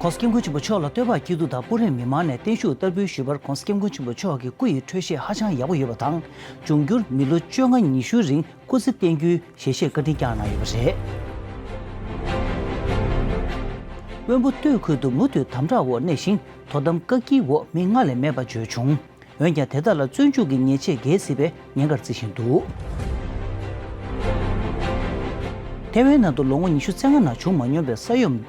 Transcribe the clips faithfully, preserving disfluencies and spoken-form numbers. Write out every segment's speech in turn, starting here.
༸གོང་ས་༸སྐྱབས་མགོན་ཆེན་པོ་མཆོག་ལ་བསྟོད་པ་སྐྱེས་བསྡུ་དང་སྤུ་རན་མི་མང་ནས་བརྟན་བཞུགས་བསྟར་འབུལ་ཞུས་པར་༸གོང་ས་༸སྐྱབས་མགོན་ཆེན་པོ་མཆོག་གི་སྐུ་ཡི་འཕྲོད་བཞེས་ཧ་ཅང་ཡག་པོ་ཡོད་པ་དང་། འབྱུང་འགྱུར་མི་ལོ་བཅོ་ལྔ་ཉི་ཤུའི་རིང་སྐུ་ཚེ་བརྟན་རྒྱུའི་ཞལ་བཞེས་བཀའ་དྲིན་བསྐྱངས་གནང་ཡོད་པ་རེད། དབོན་པོ་སྟོད་ཁུལ་དུ་མུ་མཐུད་དམ་དྲག་འོག་གནས་ཤིང་། དོ་དམ་བཀག་སྐྱིལ་འོག་མི་ལྔ་ལས་མེད་པ་བརྗོད་བྱུང་། འོན་ཀྱང་དེ་དག་ལ་བཙོན་འཇུག་གི་ཉེས་ཆད་འགེལ་སྲིད་པའི་ཉེན་ཁར་བརྩི་བཞིན་འདུག་ཐེ་ཝན་ནང་དུ་ལོ་ངོ་ཉི་ཤུ་རྩ་ལྔ་ནང་བྱུང་མ་མྱོང་པའི་ས་ཡོམ་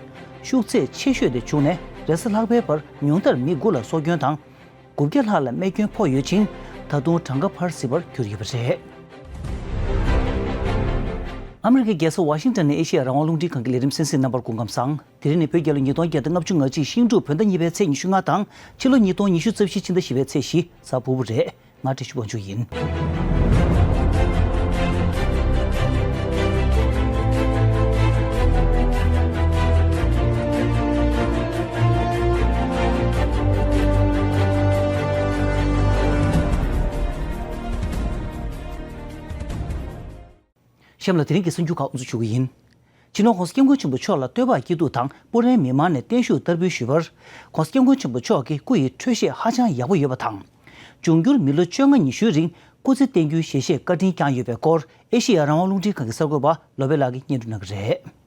ཤུགས་ཚད་ཆེ་ཤོས་དེ་བྱུང་ནས། རེས་གཟའ་ལྷག་པའི་བར་ཉུང་མཐར་མི་དགུ་ལ་སྲོག་སྐྱོན་དང་། དགུ་བརྒྱ་ལྷག་ལ་རྨས་སྐྱོན་ཕོག་ཡོད་ཅིང་། ད་དུང་གྲངས་ཀ་འཕར་སྲིད་པར་གྱུར་ཡོད་པ་རེད། ཨ་མི་རི་ཀའི་རྒྱལ་ས་ཝ་ཤིང་ཊོན་ནས་ཨེ་ཤེ་ཡ་རང་དབང་རླུང་འཕྲིན་ཁང་གི་ལས་རིམ་གསན་གཟིགས་རྣམ་པར་སྐུ་ཁམས་བཟང་། དེ་རིང་ནི་བོད་རྒྱལ་ལོ་ཉིས་སྟོང་བརྒྱ་དང་ལྔ་བཅུ་ང་གཅིག་ཤིང་འབྲུག་བོད་ཟླ་གཉིས་པའི་ཚེས་ཉི་ཤུ་ལྔ་དང་། ཕྱི་ལོ་ཉིས་སྟོང་ཉི་ཤུ་རྩ་བཞི་ཕྱི་ཟླ་བཞི་པའི་ཚེས་བཞི་གཟའ་ཕུར་བུ་རེད། ང་བཀྲ་ཤིས་དབང་ཕྱུག་ཡིན། གཤམ་ལ་དེ་རིང་གི་གསར་འགྱུར་ཁག་དབུ་འཛུགས་ཞུ་གི་ཡིན། སྤྱི་ནོར་༸གོང་ས་༸སྐྱབས་མགོན་ཆེན་པོ་མཆོག་ལ་བསྟོད་པ་སྐྱེས་བསྡུ་དང་སྤུ་རན་མི་མང་ནས་བརྟན་བཞུགས་བསྟར་འབུལ་ཞུས་པར། ༸གོང་ས་༸སྐྱབས་མགོན་ཆེན་པོ་མཆོག་གི་སྐུ་ཡི་འཕྲོད་བཞེས་ཧ་ཅང་ཡག་པོ་ཡོད་པ་དང་། འབྱུང་འགྱུར་མི་ལོ་བཅོ་ལྔ་ཉི་ཤུའི་རིང་སྐུ་ཚེ་བརྟན་རྒྱུའི་ཞལ་བཞེས་བཀའ་དྲིན་བསྐྱངས་ཡོད་པའི་སྐོར། ཨེ་ཤེ་ཡ་རང་དབང་རླུང་འཕྲིན་ཁང་གི་གསར་འགོད་པ་བློ་བྷེ་ལགས་ཀྱིས་སྙན་སྒྲོན་གནང་གི་རེད།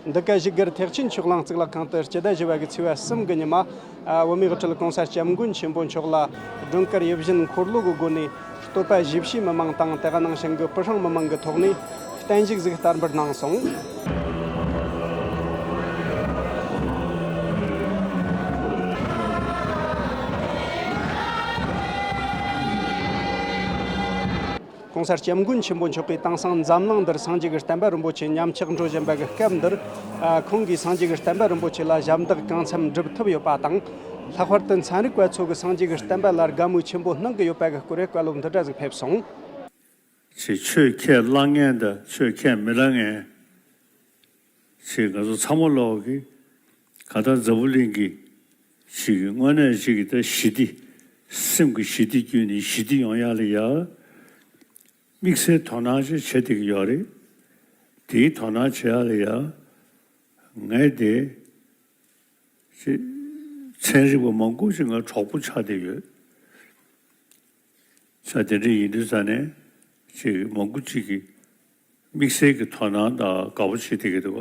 འདི་ག་བཞུགས་སྒར་ཐེག་ཆེན་ཆོས་གླིང་གཙུག་ལག་ཁང་དུ་སྤྱི་ཟླ་བཞི་པ་གི་ཚེས་པ་གསུམ་གི་ཉི་མ། ཨ། བོད་མིའི་དབུ་ཁྲིད་༸གོང་ས་༸སྐྱབས་མགོན་ཆེན་པོ་མཆོག་ལ་སྒྲོལ་དཀར་ཡིད་བཞིན་འཁོར་ལོ་གི་སྒོ་ནས་བསྟོད་པ་བཞེས་བྱའི་མི་མང་དང་། དེ་ག་ནང་བཞིན་གྱི་སྤུ་ཧྲེང་མི་མང་གི་ཐོག་ནས་བརྟན་བཞུགས་ཟིག་བསྟར་འབུལ་གནང་སོང་། ༸གོང་ས་༸སྐྱབས་མགོན་ཆེན་པོ་མཆོག་གིས་དེང་སང་འཛམ་གླིང་འདིར་སངས་རྒྱས་ཀྱི་བསྟན་པ་རིན་པོ་ཆེ་ཉམས་ཆག་འགྲོ་བཞིན་པ་གི་སྐབས་འདིར། ཨ། ཁོང་གིས་སངས་རྒྱས་ཀྱི་བསྟན་པ་རིན་པོ་ཆེ་ལ་ཞབས་འདེགས་གང་འཚམ་སྒྲུབ་ཐུབ་ཡོད་པ་དང་། ལྷག་པར་དུ་ཚན་རིག་པ་ཚོ་གིས་སངས་རྒྱས་ཀྱི་བསྟན་པ་ལ་དགའ་མོས་ཆེན་པོ་གནང་གི་ཡོད་པ་གི་སྐོར་བཀའ་སློབ་འདི་འདྲ་ཟིག་ཕེབས་སོང་། ཅིག་ཆོས་ཁས་བླངས་མཁན་དང་ཆོས་ཁས་མི་བླངས་མཁན། ཅིག་ང་ཚོ་ཚང་མ་ལོག་གི་ག་ད་འཛམ་བུ་གླིང་གི་ཅིག་དངོས་གནས་ཅིག་གི་ད་ཞི་བདེ། སེམས་ཀྱི་ཞི་བདེ་བརྒྱུད་ནས་ཞི་བདེ་ཡོང་ཡག་ལ་ཡ། དམིགས་བསལ་དོ་སྣང་ཅིག་བྱེད་བསྡད་ཀྱི་ཡོད་རེད། དེའི་དོ་སྣང་བྱེད་ཡག་ལ་ཡ། ངས་དེ། ཅིག་ཚན་རིག་པ་མང་པོ་ཅིག་ང་གྲོགས་པོ་ཆགས་བསྡད་ཡོད། ས་དེ་འདྲ་ཡིན་དུས་ཙ་ནས་ཅིག་མང་པོ་ཅིག་གིས་དམིགས་བསལ་གྱི་དོ་སྣང་དང་དགའ་པོ་བྱེད་བསྡད་ཀྱི་འདུག་ག་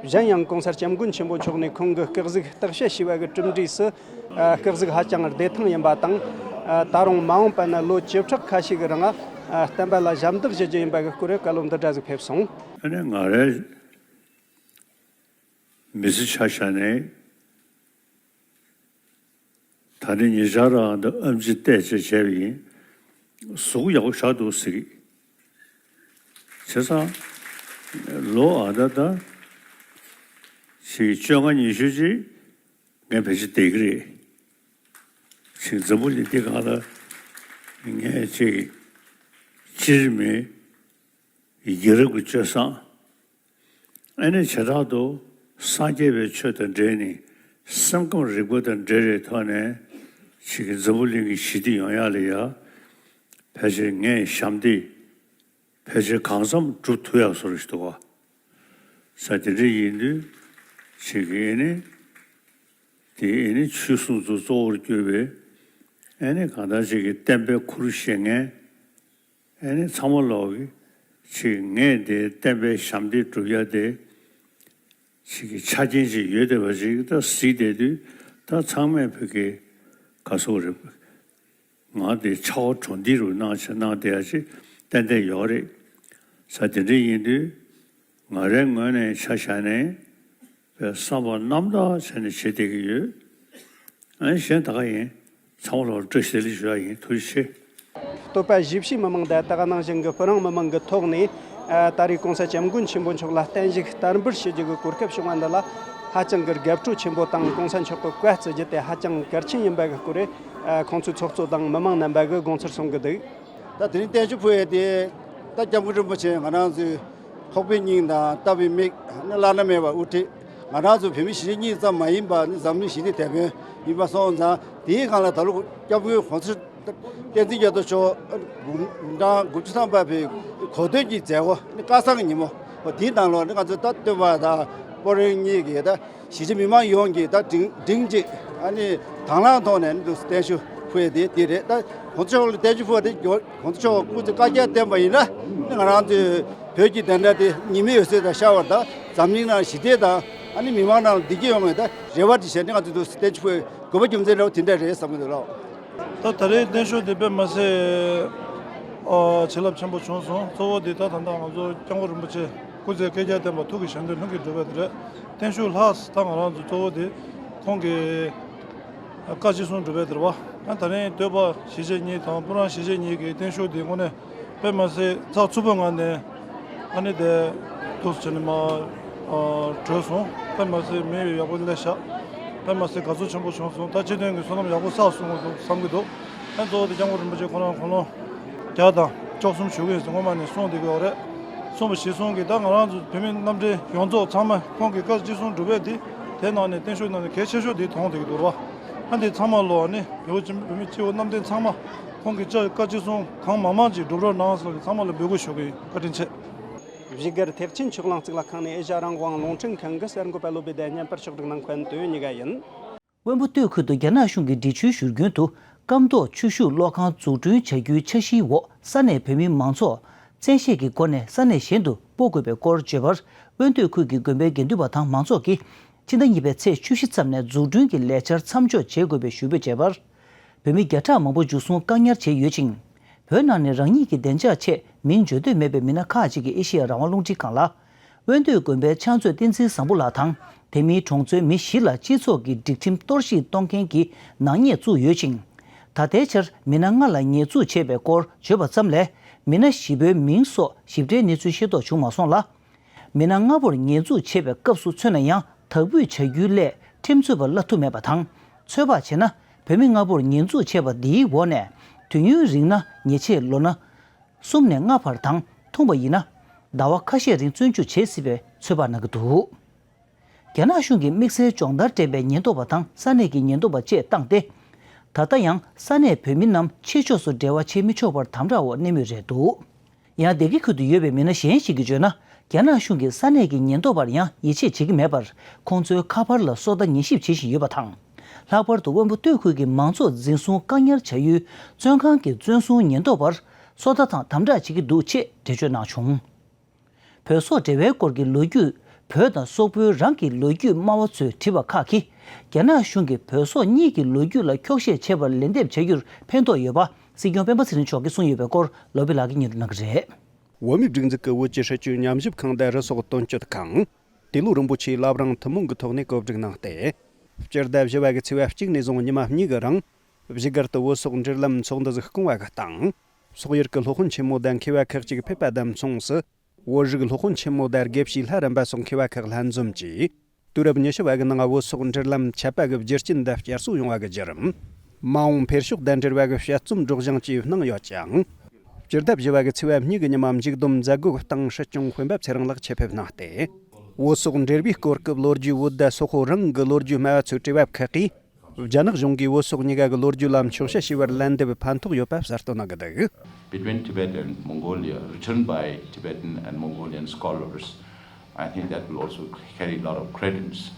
གཞན་ཡང་༸གོང་ས་༸སྐྱབས་མགོན་ཆེན་པོ་མཆོག་ནས་ཁོང་གི་སྐུ་གཟུགས་བརྟག་དཔྱད་བྱས་པ་གི་གྲུབ་འབྲས་སུ། ཨ། སྐུ་གཟུགས་ཧ་ཅང་བདེ་ཐང་ཡིན་པ་དང་། ཨ། ད་རུང་མ་འོངས་པ་ན་ལོ་བཅུ་ཕྲག་ཁ་ཤས་ཀྱི་རིང་། ཨ། བསྟན་པ་ལ་ཞབས་འདེགས་ཞུ་རྒྱུ་ཡིན་པ་གི་སྐོར་བཀའ་སློབ་འདི་འདྲ་ཟིག་ཕེབས་སོང་། ཨ་ནི་ང་རའི་མི་ཚེ་ཆ་བཞག་ནས། ད་ནི་ཉེ་ཆར་རང་ད་ཨེམ་ཆི་བལྟས་བྱས་བྱས་པ་ཡིན། གཟུགས་ཡག་པོ་ཞེ་དྲག་འདུག་ཟེར་གི། བྱས་ཙང་ལོ་ཨ་ད་ད་ཞིག་བཅོ་ལྔ་ཉི་ཤུ་ཅིག་ངས་ཕལ་ཆེར་བསྡད་ཀྱི་རེད། ཞིག་འཛམ་བུ་གླིང་འདི་སྒང་ལ་ངས་ཅིག་སྤྱིར་མི་ཡི་རབས་ཀྱི་སྤྱོད་བཟང་། ཨ་ནི་བྱེ་བྲག་ཏུ་སངས་རྒྱས་པའི་ཆོས་དང་འབྲེལ་ནས། སེམས་ཁམས་རིག་པ་དང་འབྲེལ་བའི་ཐོག་ནས་ཅིག་གི་འཛམ་བུ་གླིང་གི་ཞི་བདེ་ཡོང་ཡག་ལ་ཡ། ཕལ་ཆེར་ངས་ཞབས་འདེགས་ཕལ་ཆེར་གང་འཚམ་སྒྲུབ་ཐུབ་ཡག་བཟོ་འདྲ་ཞིག་འདུག་ག་ས་དེ་འདྲ་ཡིན་དུས་ཅིག་གི་ཨ་ནི་དེ་ཨ་ནི་ཆོས་སྲུང་ཚོ་གཙོ་བོར་གྱུར་པའི་ཨ་ནི་གང་ལྟར་ཅིག་གི་བསྟན་པའི་ཁུར་བཞེས་མཁན། ཨ་ནི་ཚང་མ་ལོག་གི་ཅིག་ངས་དེ་བསྟན་པའི་ཞབས་འདེགས་སྒྲུབ་ཡ་དེ་ཅིག་གི་ཆ་རྐྱེན་ཅིག་ཡོད་བསྡད་པ་ཅིག་ད་གཟིགས་བསྡད་དུས། ད་ཚང་མས་བོད་ཀྱི་ག་སོ་རེད། ང་དེ་ཕྱག་འོག་གྲོང་སྡེ་རུ་གནང་བྱས་གནང་བསྡད་ཡ་ཅིག་ཏན་ཏན་ཡོད་རེད། ས་དེ་འདྲ་ཡིན་དུས། ང་རའི་ངོས་ནས་ཆ་བཞག་ནས་བསམ་པ་རྣམ་དག་བྱས་ནས་བྱེད་བསྡད་ཀྱི་ཡོད། ཨ་ནི་གཞན་ད་ག་ཡིན། ཚང་མ་ལ་བཀྲ་ཤིས་བདེ་ལེགས་ཞུ་ཡ་ཡིན། ཐུགས་རྗེ་ཆེ། བསྟོད་པ་བཞེས་བྱའི་མི་མང་དང་། དེ་ག་ནང་བཞིན་གྱི་སྤུ་རང་མི་མང་གི་ཐོག་ནས། ཨ། ད་རེས་༸གོང་ས་༸སྐྱབས་མགོན་ཆེན་པོ་མཆོག་ལ་བརྟན་བཞུགས་བསྟར་འབུལ་ཞུ་རྒྱུ་གི་གོ་སྐབས་བྱུང་བ་འདི་ལ་ཧ་ཅང་གི་དགའ་སྤྲོ་ཆེན་པོ་དང་། ༸གོང་ས་མཆོག་གི་བཀའ་བརྩི་རྒྱུ་དེ་ཧ་ཅང་གལ་ཆེན་ཡིན་པ་གི་སྐོར་རེད། ཨ། ཁོང་ཚོའི་ཚོགས་གཙོ་དང་མི་མང་རྣམ་པ་གིས་དགོངས་ཚུལ་གསུང་གི་འདུག་ད་དེ་རིང་བརྟན་བཞུགས་ཕུལ་ཡས་དེ། ད་༸སྐྱབས་མགོན་རིན་པོ་ཆེ་ང་རང་ཚོའི་ཕོག་པའི་སྙིང་དང་ལྟ་བའི་མིག་ནི་བླ་ན་མེད་པ་དབུ་ཁྲིད། ང་རང་ཚོ་བོད་མི་གཞིས་བྱེས་གཉིས་ཙམ་མ་ཡིན་པ་ནི་འཛམ་གླིང་ཞི་བདེའི་དེད་དཔོན་ཡིན་པ་སོང་ཙང་། དེའི་སྒང་ལ་ད་ལོ་༸སྐྱབས་མགོན་གོང་ས་ བསྟན་འཛིན་རྒྱ་མཚོ་མཆོག་དགུང་གྲངས་དགུ་བཅུ་ཐམ་པ་བའི་གོ་སྟོན་གྱི་མཛད་སྒོ་ནི་སྐལ་བཟང་གི་ཉིན་མོ་འདིའི་ནང་ལོགས་ནི་ང་ཚོ་ད་སྟོན་པ་དང་སྤ་རོ་གཉིས་ཀྱི་ད་གཞིས་བྱེས་མི་མང་ཡོངས་ཀྱིས་ད་སྒྲིང་སྒྲིང་གཅིག་ཨ་ནི་དང་བླངས་ཐོག་ནས་ནི་འདུག་བརྟན་བཞུགས་ཕུལ་ཡས་དེ་དེ་རེད། ད་གོང་ས་མཆོག་ལ་བརྟན་བཞུགས་ཕུལ་བ་དེ་གོང་ས་མཆོག་སྐུ་ཚེ་བསྐལ་བརྒྱར་བརྟན་པ་ཡིན་ན་ནི་ང་རང་ཚོའི་བོད་ཀྱི་བདེན་མཐའ་དེ་ཉི་མའི་འོད་ཟེར་དང་ཤར་བ་དང་འཛམ་གླིང་ནང་ཞི་བདེ་དང་ཨ་ནི་མི་མང་ནང་བདེ་སྐྱིད་ཡོང་བའི་ད་རེ་བ་དེ་བྱས་ནས་ང་ཚོས་འདུག་བརྟན་བཞུགས་ཕུལ་དགོས་པ་རྒྱུ་མཚན་འདྲ་བོ་དེ་འདྲ་རེད་བསམ་གྱི་འདུག་ལགས། ད་ད་རེས་བརྟན་བཞུགས་དེ་དཔེ་མ་སྲིད་ཨ་བྱིན་རླབས་ཆེན་པོ་བྱུང་སོང་། གཙོ་བོ་དེ་ད་ད་ལྟ་ང་ཚོ་སྐྱབས་མགོན་རིན་པོ་ཆེ་སྐུ་ཚེ་བསྐལ་བརྒྱར་བརྟན་པ་ཐུགས་ཀྱི་བཞེད་དོན་ལྷུན་གྱིས་གྲུབ་པ་དེ་རེད། བརྟན་བཞུགས་ལྷག་ད་ང་རང་ཚོ་གཙོ་བོ་དེ་ཁོང་གི་བཀའ་ཅི་གསུང་སྒྲུབ་པ་དེ་རེད་པ། ད་ད་རེས་སྟོན་པ་ཞི་བྱེད་གཉིས་དང་སྤུན་རང་ཞི་བྱེད་གཉིས་ཀྱི་བརྟན་བཞུགས་དེ་དངོས་གནས་དཔེ་མ་སྲིད་ཚགས་ཚུད་པོའི་ངང་ནས་ཨ་ནི་དེ་འདུག་སེ་བྱས་ནས་མར་ཨ་གྲོལ་སོང་། དཔེ་མ་སྲིད་མི་ཡག་པོ་སླེབས་ཤག་དཔེ་མ་སྲིད་དགའ་ཚོར་ཆེན་པོ་བྱུང་སོང་། ད་སྤྱི་དོན་གྱི་བསོད་ནམས་ཡག་པོ་བསགས་སོང་བསམ་གྱི་འདུག་ཨ་གཙོ་བོ་དེ་སྐྱབས་མགོན་རིན་པོ་ཆེ་ཁོ་རང་དགུང་ལོ་བརྒྱ་དང་བཅུ་གསུམ་བཞུགས་ཀྱི་ཡིན་ཟེར་སྔོན་མ་ནས་གསུངས་བསྡད་ཀྱི་ཡོད་རེད། གསུངས་པ་གཞིར་བཟུང་གིས་ད་ང་རང་ཚོ་བོད་མི་རྣམ་འདྲེན་ཡོངས་རྫོགས་ཚང་མ་ཁོང་གི་བཀའ་ཅི་གསུང་སྒྲུབ་པ་དེ་དེ་ནང་ནས་བརྟན་བཞུགས་ནང་ནས་གལ་ཆེ་ཤོས་དེ་མཐོང་བསྡད་ཀྱི་འདུག་ར། ཨ་འདི་ཚང་མ་ལོ་ཨ་ནི་བོད་ཀྱི་བོད་མི་སྤྱི་བོ་རྣམ་འདྲེན་ཚང་མ་ཁོང་གི་བཀའ་ཅི་གསུང་གང་མང་མང་ཅིག་སྒྲུབ་རོགས་གནང་ཟེར་ཚང་མ་ལ་འབོད་སྐུལ་ཞུ་གི་ཡིན། བཀའ་དྲིན་ཆེ། བཞུགས་སྒར་ཐེག་ཆེན་ཆོས་གླིང་གཙུག་ལག་ཁང་ནས་ཨེ་ཤ་རང་དབང་རླུང་འཕྲིན་ཁང་གི་གསར་འགོད་པ་བློ་བདེ་ལྡན་བསྙེན་པར་ཕྱོགས་སྒྲིག་གནང་མཁན་དོན་གཉིས་ཀ་ཡིན། དབོན་པོ་སྟོད་ཁུལ་དུ་རྒྱ་ནག་གཞུང་གི་འབྲེལ་ཆོད་ཞུ་རྒྱུན་དུ་སྐམ་ཐོག་ཆུ་ཤུགས་གློག་ཁང་འཛུགས་སྐྲུན་བྱ་རྒྱུའི་འཆར་གཞིའི་འོག་ས་གནས་བོད་མི་མང་ཚོགས་བཙན་ཤེད་ཀྱི་སྒོ་ནས་ས་གནས་གཞན་དུ་སྤོ་དགོས་པའི་སྐོར་བརྗོད་པར། དབོན་སྟོད་ཁུལ་གྱི་དགོན་པའི་དགེ་འདུན་པ་དང་མང་ཚོགས་ཀྱིས་ཕྱི་ཟླ་གཉིས་པའི་ཚེས་བཅུ་བཞི་ཙམ་ནས་འཛུགས་སྐྲུན་གྱི་ལས་འཆར་མཚམས་འཇོག་བྱེད་དགོས་པའི་ཞུ་འབོད་བྱས་པར། བོད་མི་བརྒྱ་ཕྲག་མང་པོ་འཇུ་བཟུང་བཀག་ཉར་བྱས་ཡོད་ཅིང་། བོད་ནང་ནས་རང་ཉིད་ཀྱི་བདེ་འཇགས་ཆེད་མིང་བརྗོད་འདོད་མེད་པའི་མི་སྣ་ཁག་ཅིག་གིས་ཨེ་ཤེ་ཡ་རང་དབང་རླུང་འཕྲིན་ཁང་ལ། དབོན་སྟོད་དགོན་པའི་ཕྱག་མཛོད་བསྟན་འཛིན་བཟང་པོ་ལགས་དང་། དེ་མིན་གྲོང་ཚོའི་མི་བཞི་ལ་སྤྱི་ཚོགས་ཀྱི་སྒྲིག་ཁྲིམས་གཏོར་བཤིག་གཏོང་མཁན་གྱི་ནག་ཉེས་བཙུགས་ཡོད་ཅིང་། ད་ལྟའི་ཆར་མི་སྣ་ལྔ་ལ་ཉེས་འཛུགས་བྱས་པའི་སྐོར་བརྗོད་པ་ཙམ་ལས། མི་སྣ་བཞི་པོའི་མིང་སོགས་ཞིབ་ཕྲའི་གནས་ཚུལ་ཤེས་རྟོགས་བྱུང་མ་སོང་ལ། མི་སྣ་ལྔ་པོར་ཉེས་འཛུགས་བྱས་པའི་སྐབས་སུ་མཚོན་ན་ཡང་དག་འབུད་བྱ་རྒྱུའི་སླད་ཁྲིམས་རྩོད་པ་གླ་ཐུབ་མེད་པ་དང་། ཚོད་དཔག་བྱས་ན་བོད་མི་ལྔ་པོར་ཉེས་འཛུགས་བྱས་པ་འདིའི་འོག་ནས་དུས་ཡུན་རིང་ན་ཉེས་ཆད་ལོ་ན་གསུམ་ནས་ལྔ་བར་དང་། ཐུང་བ་ཡིན་ན་ཟླ་བ་ཁ་ཤས་རིང་བཙོན་འཇུག་བྱེད་སྲིད་པའི་ཚོད་དཔག་གནང་གི་འདུག་རྒྱ་ནག་གཞུང་གིས་དམིགས་བསལ་སྦྱོང་བརྡར་སྤྲད་པའི་ཉེན་རྟོག་པ་དང་ས་གནས་ཀྱི་ཉེན་རྟོག་པ་བཅས་བཏང་སྟེ། ད་ལྟ་ཡང་ས་གནས་བོད་མི་རྣམས་ཕྱི་ཕྱོགས་སུ་འབྲེལ་བ་བྱེད་མི་ཆོག་པར་དམ་དྲག་འོག་གནས་མུས་རེད་འདུག་ཡང་སྡེ་དགེ་ཁུལ་དུ་ཡོད་པའི་མི་སྣ་གཞན་ཞིག་གིས་བརྗོད་ན། རྒྱ་ནག་གཞུང་གིས་ས་གནས་ཀྱི་ཉེན་རྟོག་པར་ཡང་ཡིད་ཆེས་བྱེད་ཀྱི་མེད་པར། ཁོང་ཚོའི་ཁ་པར་ལ་སོ་ལྟ་ཉན་ཞིབ་བྱེད་བཞིན་ཡོད་པ་དང་། ལྷག་པར་དུ་དབོན་པོ་སྟོད་ཁུལ་གྱི་མང་ཚོགས་འཛིན་བཟུང་བཀག་ཉར་བྱ་ཡུལ་བཙོན་ཁང་གི་བཙོན་སྲུང་ཉེན་རྟོག་པར་སོ་ལྟ་དང་དམ་དྲག་བྱེད་ཀྱི་འདུག་ཅེས་འགྲེལ་བརྗོད་གནང་བྱུང་། བོད་སོག་འབྲེལ་བའི་སྐོར་གྱི་ལོ་རྒྱུས། བོད་དང་སོག་པོའི་རང་གི་ལོ་རྒྱུས་སྨྲ་བ་ཚོས་བྲིས་པ་ཁག་གིས། རྒྱ་ནག་གཞུང་གིས་བོད་སོག་གཉིས་ཀྱི་ལོ་རྒྱུས་ལ་འཁྱོག་བཤད་བྱེད་པར་ལན་འདེབས་བྱ་རྒྱུར་ཕན་ཐོགས་ཡོད་པ། སྲིད་སྐྱོང་སྤེན་པ་ཚེ་རིང་མཆོག་གིས་གསུངས་ཡོད་པའི་སྐོར་བློ་བྷེ་ལགས་ཀྱིས་སྙན་སྒྲོན་གནང་གི་རེད། བོད་མིའི་སྒྲིག་འཛུགས་ཀྱི་བོད་ཀྱི་སྲིད་བྱུས་ཉམས་ཞིབ་ཁང་དང་རུ་སོག་དོན་གཅོད་ཁང་། ཏེ་ལོ་རིན་པོ་ཆེའི་བླ་བྲང་ཐུན་མོང་གི་ཐོག་ནས་གོ་སྒྲིག་གནང་སྟེ། སྤྱི་ཟླ་བཞི་བ་གི་ཚེས་པ་གཅིག་ནས་བཟུང་ཉི་མ་གཉིས་ཀྱི་རིང་། བཞུགས་སྒར་དུ་བོད་སོག་འབྲེལ་ལམ་ཚོགས་འདུ་ཟིག་བསྐོང་བ་གི་སྟེང་། སོག་ཡུལ་གྱི་སློབ་དཔོན་ཆེན་མོ་དང་མཁས་པ་ཁག་ཅིག་ཕེབས་པ་དང་མཚུངས་སུ། བོད་རིགས་སློབ་དཔོན་ཆེན་མོ་དང་དགེ་བཤེས་ལྷ་རམས་པ་སོགས་མཁས་པ་ཁག་ལྷན་འཛོམས་ཀྱིས། དུས་རབས་ཉི་ཤུ་བ་གི་ནང་བོད་སོག་འབྲེལ་ལམ་ཆད་པ་གི་རྒྱུ་རྐྱེན་དང་བསྐྱར་གསོ་ཡོང་བ་གི་བརྒྱུད་རིམ། མ་འོངས་འཕེལ་ཕྱོགས་དང་འབྲེལ་བ་གི་དཔྱད་རྩོམ་སྒྲོག་སྦྱང་བཅས་གནང་ཡོད་ཅིང་། སྤྱི་ཟླ་བཞི་བ་གི་ཚེས་པ་གཉིས་ཀྱི་ཉི་མ་མཇུག་བསྡོམས་མཛད་སྒོ་གི་སྟེང་སྲིད་སྐྱོང་སྤེན་པ་ཚེ་རིང་ལགས་ཆེད་ཕེབས་གནང་སྟེ། བོད་སོག་འབྲེལ་བའི་སྐོར་སྐབས་ལོ་རྒྱུས་བོད་ཟླ་སོག་པོ་རང་གི་ལོ་རྒྱུས་སྨྲ་བ་ཚོའི་དྲི་བ་ཁག་གིས། རྒྱ་ནག་གཞུང་གིས་བོད་སོག་གཉིས་ཀ་གི་ལོ་རྒྱུས་ལ་འཁྱོག་བཤད་བྱས་པར་ལན་འདེབས་ཕན་ཐོགས་ཡོད་པ་གསལ་སྟོན་གནང་གི་འདུག། Between Tibet and Mongolia, written by Tibetan and Mongolian scholars, I think that will also carry a lot of credence.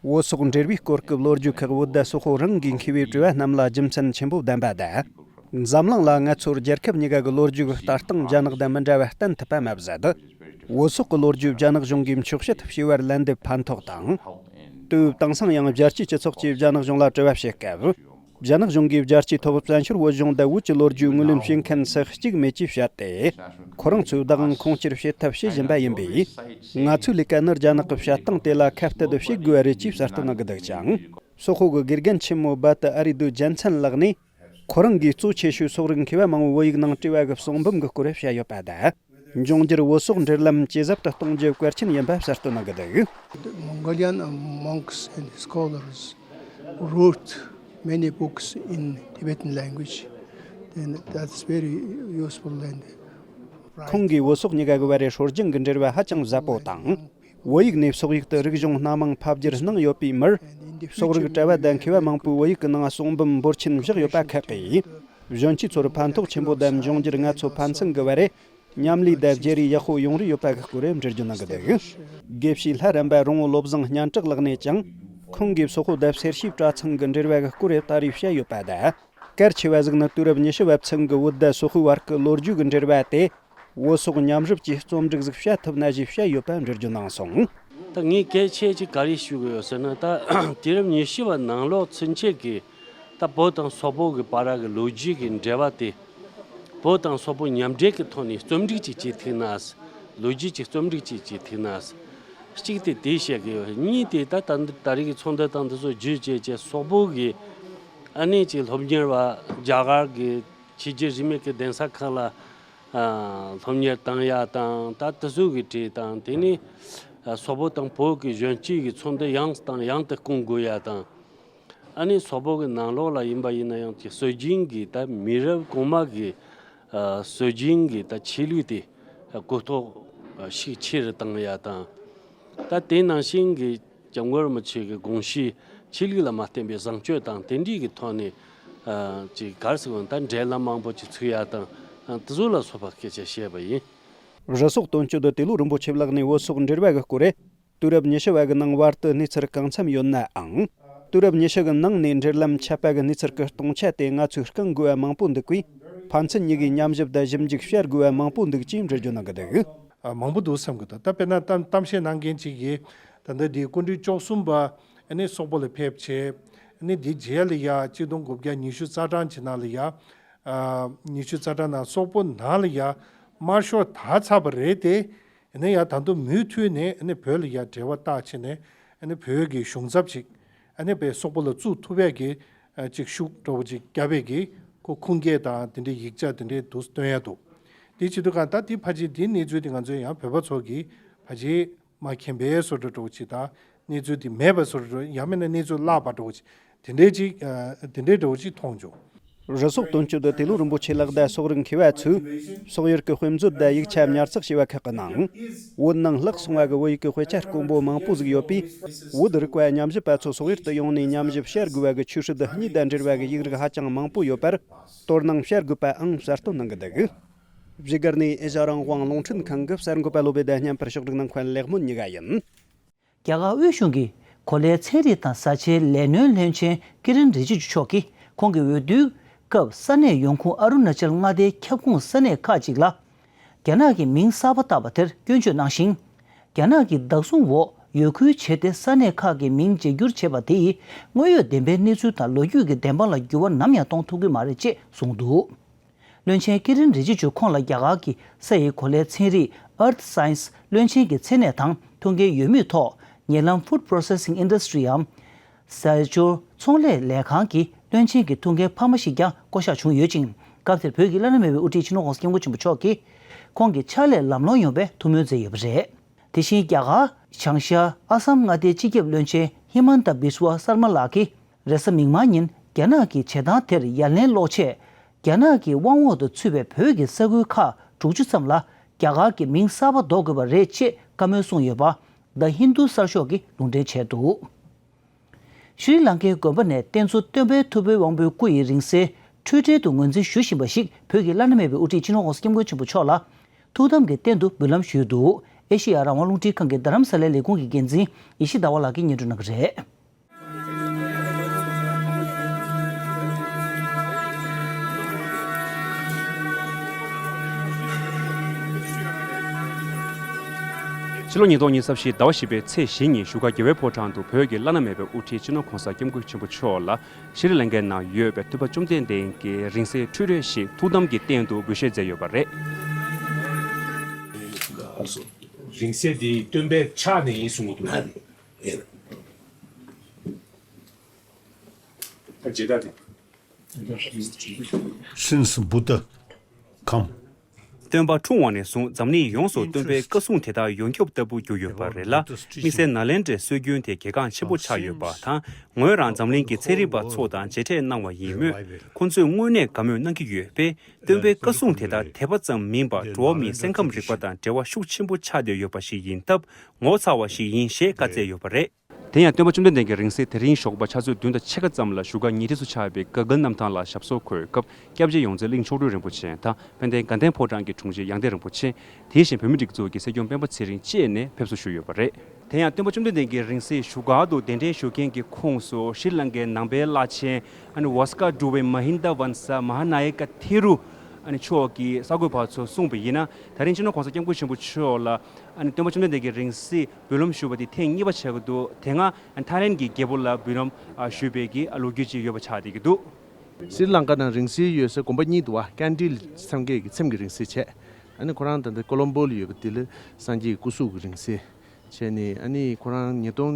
བོད་སོག་འབྲེལ་བའི་སྐོར་སྐབས་ལོ་རྒྱུས་ཁག་བོད་ཟླ་སོག་པོ་རང་གིས་མཁས་པའི་དྲི་བ་རྣམས་ལ་རྒྱུ་མཚན་ཆེན་པོ་ལྡན་པ་དང་། འཛམ་གླིང་ལ་ང་ཚོར་རྒྱལ་ཁབ་གཉིས་ཀ་གི་ལོ་རྒྱུས་ཀྱི་ལྟ་སྟངས་རྒྱ་ནག་དང་མི་འདྲ་བ་བསྟན་ཐུབ་པ་མ་ཟད། བོད་སོག་གི་ལོ་རྒྱུས་རྒྱ་ནག་གཞུང་གིས་འཁྱོག་བཤད་བྱས་པར་ལན་འདེབས་ཕན་ཐོགས་དང་། དུས་དེང་སང་ཡང་རྒྱལ་སྤྱིའི་སྤྱི་ཚོགས་ཀྱིས་རྒྱ་ནག་གཞུང་ལ་དྲི་བ་བྱེད་སྐབས། རྒྱ་ནག་གཞུང་གིས་རྒྱལ་སྤྱིའི་ཐོག་བཙན་བྱོལ་བོད་གཞུང་དང་བོད་ཀྱི་ལོ་རྒྱུས་ངོས་ལེན་བྱེད་མཁན་སུ་གཅིག་མེད་ཅེས་བཤད་དེ། ཁོ་རང་ཚོའི་བདག་དབང་ཁུངས་སྐྱེལ་བྱེད་ཐབས་བྱེད་བཞིན་པ་ཡིན་པས། ང་ཚོའི་ལས་ཀ་ནི་རྒྱ་ནག་གི་བཤད་སྟངས་དེ་ལ་ཁ་གཏད་བྱེད་དགོས་པ་རེད་ཅེས་གསལ་སྟོན་གནང་གི་འདུག་ཅིང་། སོག་པོ་གི་དགེ་རྒན་ཆེན་མོ་རྦ་ཏུ་ཨ་རི་རྡོ་རྒྱལ་མཚན་ལགས་ནས། ཁོ་རང་གིས་གཙོ་ཆེ་ཤོས་སོག་རིགས་མཁས་པ་མང་བོ་བོད་ཡིག་ནང་བྲིས་པ་གི་གསུང་འབུམ་གྱི་སྐོར་བཤད་ཡོད་པ་དང་། འབྱུང་འགྱུར་བོད་སོག་འབྲེལ་ལམ་ཇེ་ཟབ་ཏུ་གཏོང་རྒྱུ་གལ་ཆེན་ཡིན་པ་གསལ་སྟོན་གནང་གི་འདུག། The Mongolian monks and scholars wrote many books in Tibetan language. Then that's very useful and right. ཁོང་གིས་བོད་སོག་གཉིས་ཀ་གི་བར་རེ་སྲོལ་རྒྱུན་གྱི་འབྲེལ་བ་ཧ་ཅང་ཟབ་པོ་དང་། བོད་ཡིག་ནས་སོག་ཡིག་ཏུ་རིག་གཞུང་སྣ་མང་ཕབ་བསྒྱུར་གནང་ཡོད་པའི་མིར། སོག་རིགས་གྲྭ་བ་དང་མཁས་པ་མང་པོས་བོད་ཡིག་གི་ནང་གསུང་འབུམ་འབོར་ཆེན་བཞག་ཡོད་པ་ཁག་གིས། གཞོན་སྐྱེས་ཚོར་ཕན་ཐོགས་ཆེན་པོ་དང་འབྱུང་འགྱུར་ང་ཚོ་ཕན་ཚུན་གྱི་བར་རེ་མཉམ་ལས་དང་བརྗེ་རེས་ཡག་པོ་ཡོང་རེ་ཡོད་པ་གི་སྐོར་འགྲེལ་བརྗོད་གནང་གི་འདུག་དགེ་བཤེས་ལྷ་རམས་པ་རོང་བོ་བློ་བཟང་སྙན་གྲགས་ལགས་ནས་ཀྱང་ཁོང་གིས་སོག་པོ་དང་སེར་བྱེས་གྲྭ་ཚང་གི་འབྲེལ་བ་གི་སྐོར་ད་རེས་བཤད་ཡོད་པ་དང་། གལ་ཆེ་བ་ཟིག་ནི་དུས་རབས་ཉི་ཤུ་བ་ཚུན་གྱི་བོད་དང་སོག་པོའི་བར་གྱི་ལོ་རྒྱུས་ཀྱི་འབྲེལ་བ་དེ། བོད་སོག་མཉམ་རུབ་ཀྱི་རྩོམ་སྒྲིག་ཟིག་བྱ་ཐུབ་ན་ཞེས་བཤད་ཡོད་པ་འགྲེལ་བརྗོད་གནང་སོང་། ད་ངས་གལ་ཆེ་ཅིག་ག་རེ་ཞུ་གི་ཡོད་ཟེར་ན། ད་དུས་རབས་ཉི་ཤུ་བ་ནང་ལོགས་ཚུན་ཆད་ཀྱི་ད་བོད་དང་སོག་པོ་གི་བར་གྱི་ལོ་རྒྱུས་ཀྱི་འབྲེལ་བ་དེ། བོད་དང་སོག་པོ་མཉམ་འབྲེལ་གྱི་ཐོག་ནས་རྩོམ་སྒྲིག་ཅིག་བྱེད་ཐུབ་ན། ལོ་རྒྱུས་ཀྱི་རྩོམ་སྒྲིག་ཅིག་བྱེད་ཐུབ་ན། གཅིག་དེ་དེ་བཤད་གི་ཡོད། གཉིས་དེ་ད་ད་ད་རེས་ཀྱི་ཚོགས་འདུ་དང་འདི་ཚོ་བརྒྱུད་བྱས་བྱས་སོག་པོ་གི་ཨ་ནེ་ཅིག་སློབ་གཉེར་བ་རྒྱ་གར་གྱི་ཆོས་བརྒྱུད་རིས་མེད་ཀྱི་གདན་ས་ཁག་ལ་ཨ་སློབ་གཉེར་བཏང་ཡ་དང་། ད་དེ་ཚོ་གི་གྲས་དང་། དེ་ནས་ཨ་སོག་པོ་དང་བོད་ཀྱི་གཞོན་སྐྱེས་ཀྱི་ཚོགས་འདུ་ཡང་དང་ཡང་དུ་སྐོང་དགོས་ཡ་དང་། ཨ་ནི་སོག་པོ་གི་ནང་ལོགས་ལ་ཡིན་པ་ཡིན་ན་ཡང་ཅིག་སྲོལ་རྒྱུན་གྱི་ད་མི་རབས་གོང་མ་གི་ཨ་སྲོལ་རྒྱུན་གྱི་ད་ཆོས་ལུགས་དེ་གོ་རྟོགས་ཤུགས་ཆེ་རུ་བཏང་ཡ་དང་། ད་དེ་ནང་བཞིན་གྱི་སྐྱབས་མགོན་རིན་པོ་ཆེ་གི་དགོངས་གཞི་ཆོས་ལུགས་ལ་མ་བརྟེན་པའི་བཟང་སྤྱོད་དང་དེ་འདྲའི་གི་ཐོག་ནས་ཨ་ཅིག་ག་རེ་ཟེར་དགོས། ད་འབྲེལ་ལམ་མང་པོ་ཅིག་ཚུགས་ཡ་དང་། ཨ་དེ་ཚོ་ལ་སོགས་པ་སྐད་ཆ་བཤད་པ་ཡིན། རུ་སོག་དོན་གཅོད་དེ་ལོ་རིན་པོ་ཆེ་ལགས་ནས་བོད་སོག་འབྲེལ་བ་གི་སྐོར་རེ། དུས་རབས་ཉི་ཤུ་བ་གི་ནང་བར་དུ་གནས་ཚུལ་གང་འཚམ་ཡོད་ནའང་། དུས་རབས་ཉི་ཤུ་གི་ནང་ནས་འབྲེལ་ལམ་ཆད་པ་གི་གནས་ཚུལ་གི་སྟོང་ཆ་དེ་ང་ཚོས་སྐང་དགོས་པ་མང་པོ་འདུག་པས། ཕན་ཚུན་གཉིས་ཀྱིས་མཉམ་ཞིབ་དང་ཞིབ་འཇུག་བྱ་དགོས་པ་མང་པོ་འདུག་ཅེས་འགྲེལ་བརྗོད་གནང་གི་འདུག་ཨ། མང་པོ་འདུག་བསམ་གི་འདུག་ད་དཔེར་ན་གཏམ་གཏམ་བཤད་གནང་མཁན་ཅིག་གིས་ད་ལྟ་འདི་སྐུ་ཕྲེང་བཅུ་གསུམ་པ་ཨ་ནི་སོག་པོ་ལ་ཕེབས་བྱས། ཨ་ནི་འདི་རྗེས་ལ་ཡ་གཅིག་སྟོང་དགུ་བརྒྱ་ཉི་ཤུ་རྩ་གྲངས་ཀྱི་ནང་ལ་ཡ། ཨ། ཉི་ཤུ་རྩ་གྲངས་ནང་སོག་པོ་ནང་ལ་ཡ་དམར་ཤོག་དར་ཚར་བ་རེད་དེ། ཨ་ནི་ཡ་ད་དུང་མུ་མཐུད་ནས་ཨ་ནི་བོད་ལ་ཡ་འབྲེལ་བ་བཏགས་བྱས་ནས། ཨ་ནི་བོད་ཀྱི་གཞུང་ཚབ་ཅིག་ཨ་ནི་བོད་སོག་པོ་ལ་བཙུགས་ཐུབ་པའི་གི་ཨ་ཅིག་ཤུགས་འདྲ་བོ་ཅིག་བརྒྱབ་པའི་གི་ཁོ་ཁུངས་སྐྱེལ་དང་དེ་འདྲའི་ཡིག་ཆ་དེ་འདྲའི་འདུག་སྟོན་ཡ་འདུག་དེ་བྱེད་དུས་གང་ལྟར་དེ་ཕལ་ཆེར་དེའི་གནས་ཚུལ་དེ་ང་ཚོས་ཡང་བོད་པ་ཚོ་གིས་ཕལ་ཆེར་མ་མཁྱེན་པའི་བཟོ་འདྲ་འདྲ་བོ་ཅིག་དང་། གནས་ཚུལ་དེ་མེད་པའི་བཟོ་འདྲ་འདྲ་བོ། ཡང་མིན་ན་གནས་ཚུལ་བརླག་པ་འདྲ་བོ་ཅིག་དེ་འདྲའི་ཅིག་ཨ། དེ་འདྲའི་འདྲ་བོ་ཅིག་མཐོང་བྱུང་། རུ་སོག་དོན་གཅོད་དེ་ལོ་རིན་པོ་ཆེ་ལགས་དང་སོག་རིགས་མཁས་པ་ཚོས་སོག་ཡུལ་གྱི་དཔེ་མཛོད་དང་ཡིག་ཆ་ཉར་ཚགས་བྱས་པ་ཁག་གི་ནང་། བོད་ནང་བརླག་སོང་བ་གི་བོད་ཡིག་གི་དཔེ་ཆ་དཀོན་པོ་མང་པོ་ཟིག་ཡོད་པས། བོད་རིག་པ་ཉམས་ཞིབ་པ་ཚོ་སོག་ཡུལ་དུ་ཡོང་ནས་ཉམས་ཞིབ་བྱ་དགོས་པ་གི་ཆོས་སྲིད་གཉིས་དང་འབྲེལ་བ་གི་ཡིག་རིགས་ཧ་ཅང་མང་པོ་ཡོད་པར་དོ་སྣང་བྱ་དགོས་པའང་གསལ་སྟོན་གནང་གི་འདུག་བཞུགས་སྒར་ནས་ཨེ་ཤ་རང་དབང་རླུང་འཕྲིན་ཁང་གི་གསར་འགོད་པ་བློ་བྷེ་དང་མཉམ་པར་ཕྱོགས་སྒྲིག་གནང་མཁན་ལེགས་སྨོན་ཉི་དགའ་ཡིན། རྒྱ་གར་དབུས་གཞུང་གིས་གོ་ལའི་ཚན་རིག་དང་བཟའ་བཅའི་ལས་སྣོན་བློན་ཆེན་ཀི་རན་རི་ཇི་ཇུ་མཆོག་གིས་ཁོང་གི་འོས་བསྡུའི་སྐབས་ས་གནས་ཡོང་ཁུངས་ཨ་རུ་ན་ཅལ་མངའ་སྡེའི་ཁྱབ་ཁོངས་ས་གནས་ཁག་ཅིག་ལ། རྒྱ་ནག་གི་མིང་གསར་པ་བཏགས་པ་དེར་སྐྱོན་བརྗོད་གནང་ཞིང་། རྒྱ་ནག་གིས་བདག་བཟུང་འོག་ཡོད་ཁུལ་བྱས་ཏེ་ས་གནས་ཁག་གི་མིང་བརྗེ་བསྒྱུར་བྱས་པ་དེ་ཡིས་དངོས་ཡོད་བདེན་པའི་གནས་ཚུལ་དང་ལོ་རྒྱུས་ཀྱི་བདེན་དཔང་ལ་འགྱུར་བ་ནམ་ཡང་གཏོང་ཐུབ་ཀྱི་མ་རེད་ཅེས་གསུངས་འདུག་བློན་ཆེན་ཀི་རན་རི་ཇི་ཇུ་ཁོང་ལ་རྒྱ་གར་གྱི་ས་ཡི་གོ་ལའི་ཚན་རིག་Earth Science བློན་ཆེན་གྱི་མཚན་གནས་དང་ཐོན་སྐྱེད་ཡོད་མུས་ཐོག་ཉེ་ལམ་Food Processing Industry འམ་ཟས་སྦྱོར་ཚོང་ལས་ལས་ཁང་གི་བློན་ཆེན་གྱི་ཐུགས་འགན་འཕར་མ་ཞིག་ཀྱང་བསྐོ་གཞག་བྱུང་ཡོད་ཅིང་། སྐབས་དེར་བོད་ཀྱི་བླ་ན་མེད་པའི་དབུ་ཁྲིད་སྤྱི་ནོར་༸གོང་ས་༸སྐྱབས་མགོན་ཆེན་པོ་མཆོག་གིས་ཁོང་གི་ཕྱག་ལས་ལམ་ལྷོང་ཡོང་བའི་ཐུགས་སྨོན་མཛད་ཡོད་པ་རེད། དེ་བཞིན་རྒྱ་གར་བྱང་ཤར་ཨ་སམ་མངའ་སྡེའི་སྤྱི་ཁྱབ་བློན་ཆེན་ཧི་མན་ཏ་བི་སུ་ཝ་སར་མ་ལགས་ཀྱིས། རེས་གཟའ་མིག་དམར་ཉིན་རྒྱ་ནག་གི་བྱེད་སྟངས་དེར་ཡ་ལན་སློག་ཆེད། རྒྱ་ནག་གི་དབང་འོག་ཏུ་ཚུད་པའི་བོད་ཀྱི་ས་ཁུལ་ཁག་དྲུག་ཅུ་ཙམ་ལ་རྒྱ་གར་གྱི་མིང་གསར་པ་འདོགས་དགོས་པ་རེད་ཅེས་བཀའ་མོལ་གསུངས་ཡོད་པ། The Hindu གསར་ཤོག་གིས་ལུང་འདྲེན་བྱས་འདུག་ཤྲི་ལང་ཀའི་དགོན་པ་ནས་རྟེན་གཙོ་སྟོན་པའི་ཐུབ་པའི་དབང་པོའི་སྐུ་ཡི་རིང་བསྲེལ་འཕྲུལ་འཕྲུལ་དུ་ངོས་འཛིན་ཞུ་བཞིན་པ་ཞིག་བོད་ཀྱི་བླ་ན་མེད་པའི་དབུ་ཁྲིད་སྤྱི་ནོར་༸གོང་ས་༸སྐྱབས་མགོན་ཆེན་པོ་མཆོག་ལ་ཐུགས་དམ་གྱི་རྟེན་དུ་འབུལ་ལམ་ཞུས་འདུག་ཨེ་ཤེ་ཡ་རང་དབང་རླུང་འཕྲིན་ཁང་གི་རྡ་རམ་ས་ལའི་ལས་ཁུངས་ཀྱི་འགན་འཛིན་ཡེ་ཤེས་ཟླ་བ་ལགས་ཀྱིས་སྙན་སྒྲོན་གནང་གི་རེད། ཕྱི་ལོ་ཉིས་སྟོང་ཉི་ཤུ་རྩ་བཞི་ཟླ་བ་བཞི་པའི་ཚེས་བཞི་ཉིན་བཞུགས་སྒར་རྒྱལ་བའི་ཕོ་བྲང་དུ་བོད་ཀྱི་བླ་ན་མེད་པའི་དབུ་ཁྲིད་སྤྱི་ནོར་༸གོང་ས་༸སྐྱབས་མགོན་ཆེན་པོ་མཆོག་ལ་ཤྲི་ལང་ཀའི་ནང་ཡོད་པའི་ཐུབ་པ་བཅོམ་ལྡན་འདས་ཀྱི་རིང་བསྲེལ་འཕྲུལ་འཕྲུལ་ཞིག་ཐུགས་དམ་གྱི་རྟེན་དུ་འབུལ་བཞེས་མཛད་ཡོད་པ་རེད། རིང་བསྲེལ་འདི་སྟོན་པའི་ཕྱག་ནས་ཡིན་གསུང་གི་འདུག་ད་རྗེ་བདག་དེ། Since Buddha come, སྟོན་པ་འཁྲུངས་པ་ནས་བཟུང་འཛམ་གླིང་ཡོངས་སུ་སྟོན་པའི་བཀའ་གསུང་དེ་དག་ཡོངས་ཁྱབ་ལྟ་བུ་གྱུར་ཡོད་པ་རེད་ལ། དམིགས་བསལ་ནཱ་ལེནྡྲའི་སྲོལ་རྒྱུན་དེ་གལ་འགངས་ཆེན་པོ་ཆགས་ཡོད་པ་དང་། ངོས་རང་འཛམ་གླིང་གི་ཚན་རིག་པ་ཚོ་དང་མཇལ་འཕྲད་གནང་བ་ཡིན་མོད། ཁོང་ཚོས་དངོས་གནས་དགའ་མོས་གནང་གི་ཡོད་པས། སྟོན་པའི་བཀའ་གསུང་དེ་དག་དད་པ་ཙམ་མིན་པར་འགྲོ་བ་མིའི་སེམས་ཁམས་རིག་པ་དང་འབྲེལ་བ་ཤུགས་ཆེན་པོ་ཆགས་བསྡད་ཡོད་པ་ཞིག་ཡིན་སྟབས་ངོ་མཚར་བ་ཞིག་ཡིན་ཞེས་བཀའ་སྩལ་ཡོད་པ་རེད། དེ་ཡང་སྟོན་པ་བཅོམ་ལྡན་འདས་ཀྱི་རིང་བསྲེལ་དེ་རིང་ཞོགས་པ་ཆུ་ཚོད་བདུན་དང་ཕྱེད་ཀ་ཙམ་ལ་བཞུགས་སྒར་ཉེ་འཁྲིས་སུ་ཆགས་པའི་དགའ་སྐལ་གནམ་ཐང་ལ་ཞབས་སོར་འཁོད་སྐབས། སྐྱབས་རྗེ་ཡོངས་འཛིན་གླིང་མཆོག་སྤྲུལ་རིན་པོ་ཆེ་དང་དཔལ་ལྡན་དགའ་ལྡན་ཕོ་བྲང་གི་དྲུང་ཆེ་ཡང་སྟེང་རིན་པོ་ཆེ། དེ་བཞིན་བོད་མིའི་སྒྲིག་འཛུགས་ཀྱི་སྲིད་སྐྱོང་སྤེན་པ་ཚེ་རིང་བཅས་ནས་ཕེབས་བསུ་ཞུས་ཡོད་པ་རེད། དེ་ཡང་སྟོན་པ་བཅོམ་ལྡན་འདས་ཀྱི་རིང་བསྲེལ་བཞུགས་སྒར་དུ་གདན་འདྲེན་ཞུ་མཁན་གྱི་ཁོངས་སུ་ཤྲི་ལང་ཀའི་ནང་པའི་བླ་ཆེན་ཨ་ནི་ཝ་སི་ཀ་གྲུབ་པའི་མ་ཧིན་དཱ་ཝན་ས་མ་ཧཱ་ན་ཡ་ཀ་ཐེ་རུ་ཨ་ནི་མཆོག་གིས་གསར་འགོད་པ་ཚོར་གསུངས་པ་ཡིན་ན། ད་རིང་སྤྱི་ནོར་༸གོང་ས་༸སྐྱབས་མགོན་ཆེན་པོ་མཆོག་ལ་ཨ་ནི་སྟོན་པ་བཅོམ་ལྡན་འདས་ཀྱི་རིང་བསྲེལ་འབུལ་ལམ་ཞུ་བ་དེ་ཐེངས་གཉིས་པ་ཆགས་ཀྱི་འདུག་དེ་སྔ་ཐའི་ལེན་གྱི་རྒྱལ་པོ་ལ་འབུལ་ལམ་ཞུས་པའི་གི་ལོ་རྒྱུས་ཅིག་ཡོད་པ་ཆགས་བསྡད་ཀྱི་འདུག་ཤྲི་ལང་ཀ་ནང་རིང་བསྲེལ་ཡོད་སའི་དགོན་པ་གཉིས་འདུག་བ། ཀན་ཌི་ལ་སངས་རྒྱས་ཀྱི་ཚེམས་ཀྱི་རིང་བསྲེལ་བྱས། ཨ་ནི་ཁོ་རང་ད་ལྟ་ཀོ་ལོམ་པོ་ལ་ཡོད་པ་དེ་ལ་སངས་རྒྱས་ཀྱི་སྐུ་གཟུགས་ཀྱི་རིང་བསྲེལ་བྱས་ནས། ཨ་ནི་ཁོ་རང་ཉིས་སྟོང་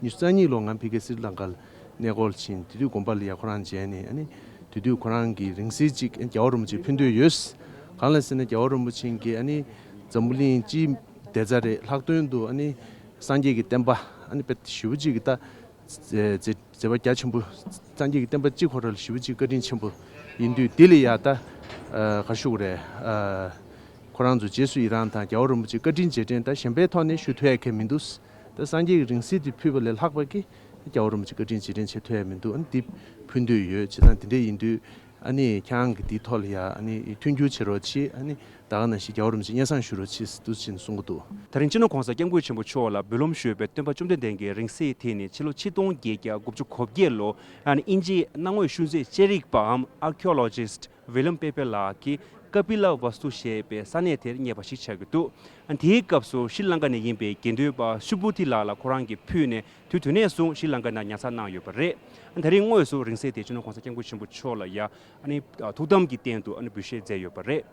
ཉི་ཤུ་རྩ་གཉིས་ལོ་ང་ཕ་གིར་ཤྲི་ལང་ཀ་ལ་གནས་སྐོར་ཕྱིན། དེ་དུས་དགོན་པ་ལ་ཡ་ཁོ་རང་མཇལ་ནས། ཨ་ནི་དེ་དུས་ཁོ་རང་གི་རིང་བསྲེལ་གཅིག་རྒྱལ་བ་རིན་པོ་ཆེ་ཕུལ་འདོད་ཡོད། གང་ལ་ཟེར་ན་རྒྱལ་བ་རིན་པོ་ཆེ་གིས་ཨ་ནི་འཛམ་བུ་གླིང་སྤྱིའི་བདེ་རྩ་རེད། ལྷག་དོན་དུ་ཨ་ནི་སངས་རྒྱས་ཀྱི་བསྟན་པ་ཨ་ནི་དཔེ་ཞེ་པོ་ཅིག་གི་ད་མཛད་མཛད་པ་རྒྱ་ཆེན་པོ། སངས་རྒྱས་ཀྱི་བསྟན་པ་སྤྱི་ཁོ་ར་ལ་ཞེ་པོ་ཅིག་བཀའ་དྲིན་ཆེན་པོ་ཡིན་དུས། དེ་ལ་ཡ་ད་ག་ཞུ་དགོས་རེད། ཁོ་རང་ཚོ་རྗེས་སུ་ཡི་རང་དང་རྒྱལ་བ་རིན་པོ་ཆེ་བཀའ་དྲིན་རྗེས་དྲན་ད་གཞན་པའི་ཐོག་ནས་ཞུ་ཐུབ་ཡ་གང་མི་འདུག་ད་སངས་རྒྱས་ཀྱི་རིང་བསྲེལ་དེ་ཕུལ་བ་ལས་ལྷག་པ་གི་རྒྱལ་བ་རིན་པོ་ཆེ་བཀའ་དྲིན་རྗེས་དྲན་བྱེད་ཐུབ་ཡ་མི་འདུག་ཨ་ནི་འདི་ཕུལ་འདོད་ཡོད། བྱས་ཙང་དེ་འདྲ་ཡིན་དུས་ཨ་ནི་ཁྱེད་རང་གིས་འདིའི་ཐོག་ལ་ཡ་ཨ་ནི་མཐུན་འགྱུར་བྱེད་རོགས་གྱིས། ཨ་ནི་ད་ག་ནང་བཞིན་རྒྱལ་བ་རིན་པོ་ཆེ་སྙན་སེང་ཞུ་རོགས་གྱིས་འདུག་ཅེས་གསུང་གི་འདུག་ད་རིང་སྤྱི་ནོར་༸གོང་ས་༸སྐྱབས་མགོན་ཆེན་པོ་མཆོག་ལ་འབུལ་ལམ་ཞུས་པའི་སྟོན་པ་བཅོམ་ལྡན་འདས་ཀྱི་རིང་བསྲེལ་དེ་ནི་ཕྱི་ལོ་ཆིག་སྟོང་བརྒྱད་བརྒྱ་དགུ་བཅུ་གོ་བརྒྱད་ལོ། ཨ་ནི་དབྱིན་ཇིའི་གནའ་དངོས་ཤུལ་རྫས་དཔྱད་རིག་པའམ་Archaeologist William Pepper ལགས་ཀྱིས་ཀ་པི་ལ་ཝ་སྟུ་ཞེས་པའི་ས་གནས་དེར་རྙེད་པ་ཞིག་ཆགས་ཀྱི་འདུག་ཨ་ནི་དེའི་སྐབས་སུ་ཤྲི་ལང་ཀ་ནས་ཡིན་པའི་དགེ་འདུན་པ་ཤུ་བུ་ཏི་ལགས་ལ་ཁོ་རང་གིས་ཕུལ་ནས། དུས་དེ་ནས་བཟུང་ཤྲི་ལང་ཀ་ནང་ཉར་ཚགས་གནང་ཡོད་པ་རེད། ཨ་ནི་ད་རིང་དངོས་སུ་རིང་བསྲེལ་དེ་སྤྱི་ནོར་༸གོང་ས་༸སྐྱབས་མགོན་ཆེན་པོ་མཆོག་ལ་ཡ་ཨ་ནི་ཐུགས་དམ་གྱི་རྟེན་དུ་ཨ་ནི་འབུལ་བཞེས་མཛད་ཡོད་པ་རེད།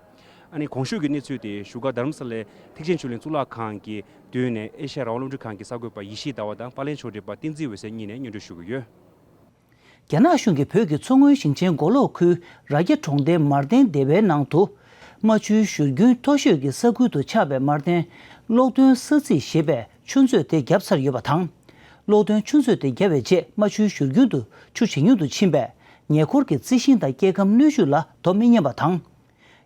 ཨ་ནི་གོང་ཞུས་ཀྱི་གནས་ཚུལ་དེ་བཞུགས་སྒར་རྡ་རམ་ས་ལའི་ཐེག་ཆེན་ཆོས་གླིང་གཙུག་ལག་ཁང་གི་མདུན་ནས་ཨེ་ཤ་ཡ་རང་དབང་རླུང་འཕྲིན་ཁང་གི་གསར་འགོད་པ་ཡེ་ཤེས་ཟླ་བ་དང་པར་ལེན་ཕྱོགས་སྒྲིག་པ་བསྟན་འཛིན་འོད་ཟེར་གཉིས་ནས་སྙན་སྒྲོན་ཞུ་གི་ཡོད། རྒྱ་ནག་གཞུང་གིས་བོད་ཀྱི་མཚོ་སྔོན་ཞིང་ཆེན་མགོ་ལོག་ཁུལ་རྭ་རྒྱ་གྲོང་རྡལ་མར་ཏན་སྡེ་བའི་ནང་དུ། རྨ་ཆུའི་བཞུར་རྒྱུན་མཐོ་ཤོས་ཀྱི་ས་ཁུལ་དུ་ཆགས་པའི་མར་ཏན་གློག་འདོན་ས་ཚིགས་ཞེས་པའི་ཆུ་མཛོད་དེ་བརྒྱབ་ཚར་ཡོད་པ་དང་། གློག་འདོན་ཆུ་མཛོད་དེ་བརྒྱབ་པའི་རྗེས་རྨ་ཆུའི་བཞུར་རྒྱུན་དུ་ཆུ་ཇེ་ཉུང་དུ་ཕྱིན་པས། ཉེ་འཁོར་གྱི་རྩི་ཤིང་དང་སྐྱེ་ཁམས་སྣོད་བཅུད་ལ་དོ་མི་མཉམ་པ་དང་།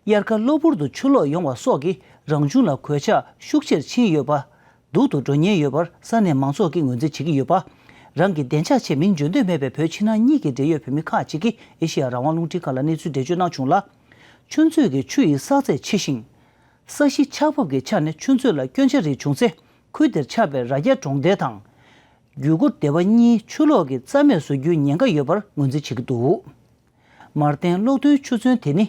དབྱར་ཁ་གློ་བུར་དུ་ཆུ་ལོག་ཡོང་བ་སོགས་ཀྱིས་རང་བྱུང་ལ་གོད་ཆག་ཤུགས་ཆེར་ཕྱིན་ཡོད་པ། སྡུག་ཏུ་འགྲོ་ཉེན་ཡོད་པར་ས་གནས་མང་ཚོགས་ཀྱིས་ངོས་འཛིན་བྱེད་ཀྱི་ཡོད་པ། རང་གི་བདེ་འཇགས་ཆེད་མིང་བརྗོད་འདོད་མེད་པའི་བོད་ཕྱི་ནང་གཉིས་ཀྱི་འབྲེལ་ཡོད་བོད་མི་ཁག་ཅིག་གིས་ཨེ་ཤེ་ཡ་རང་དབང་རླུང་འཕྲིན་ཁང་ལ་གནས་ཚུལ་འགྲེལ་བརྗོད་གནང་བྱུང་ལ། ཆུ་མཛོད་ཀྱི་ཆུ་ཡི་བསགས་ཚད་ཆེ་ཞིང་། ས་གཞི་ཆགས་བབ་ཀྱི་ཆ་ནས་ཆུ་མཛོད་ལ་སྐྱོན་ཆ་རེ་བྱུང་ཚེ། ཁུལ་དེར་ཆགས་པའི་རྭ་རྒྱ་གྲོང་རྡལ་དང་། རྒྱུད་འགོ་སྡེ་བ་གཉིས་ཆུ་ལོག་གིས་རྩ་མེད་བཟོ་རྒྱུའི་ཉེན་ཁ་ཡོད་པར་ངོས་འཛིན་བྱེད་ཀྱི་འདུག་མར་ཏན་གློག་འདོན་ཆུ་ཚན་དེ་ནི།